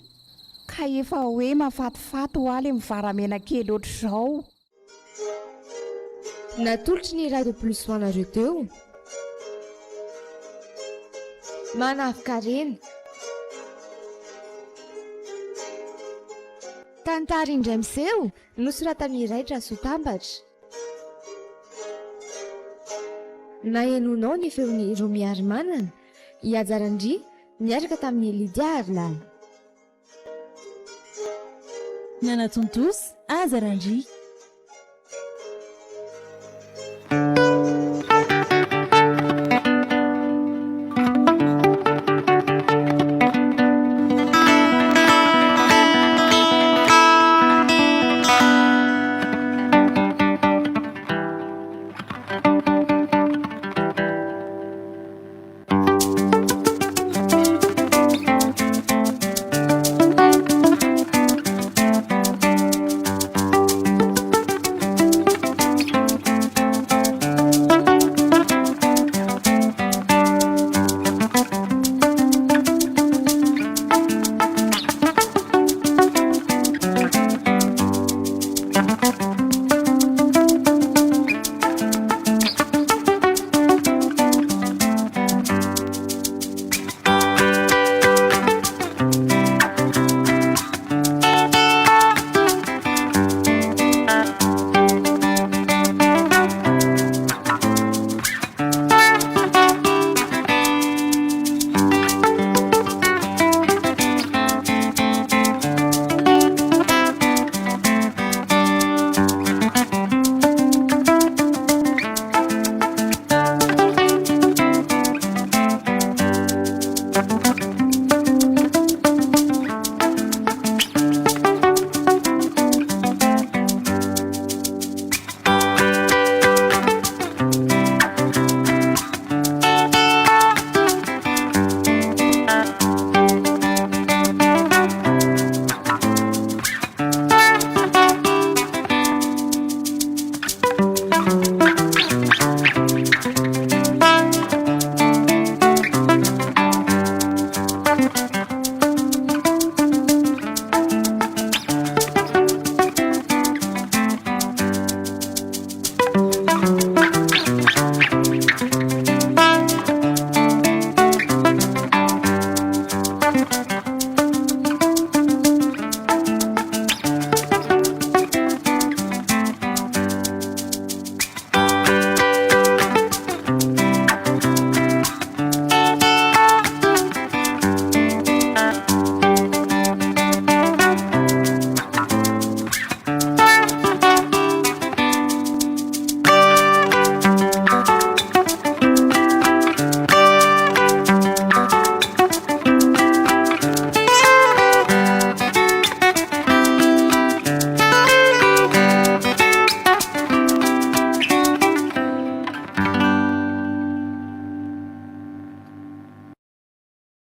Ka efa hoe mahafatifaty hoa le mivaramena kely ohatr'izao. Natolotry ny Radio Plus ho anareo teo. Manavon-karena. Tantara indray miseho, nosoratan'i Raitra Sotambatra. Nahenoanao ny feon'i Romiarimanana. I Haja Randria niaraka tamin'i Lydia Harilala. Nanatontosa, Haja Randria.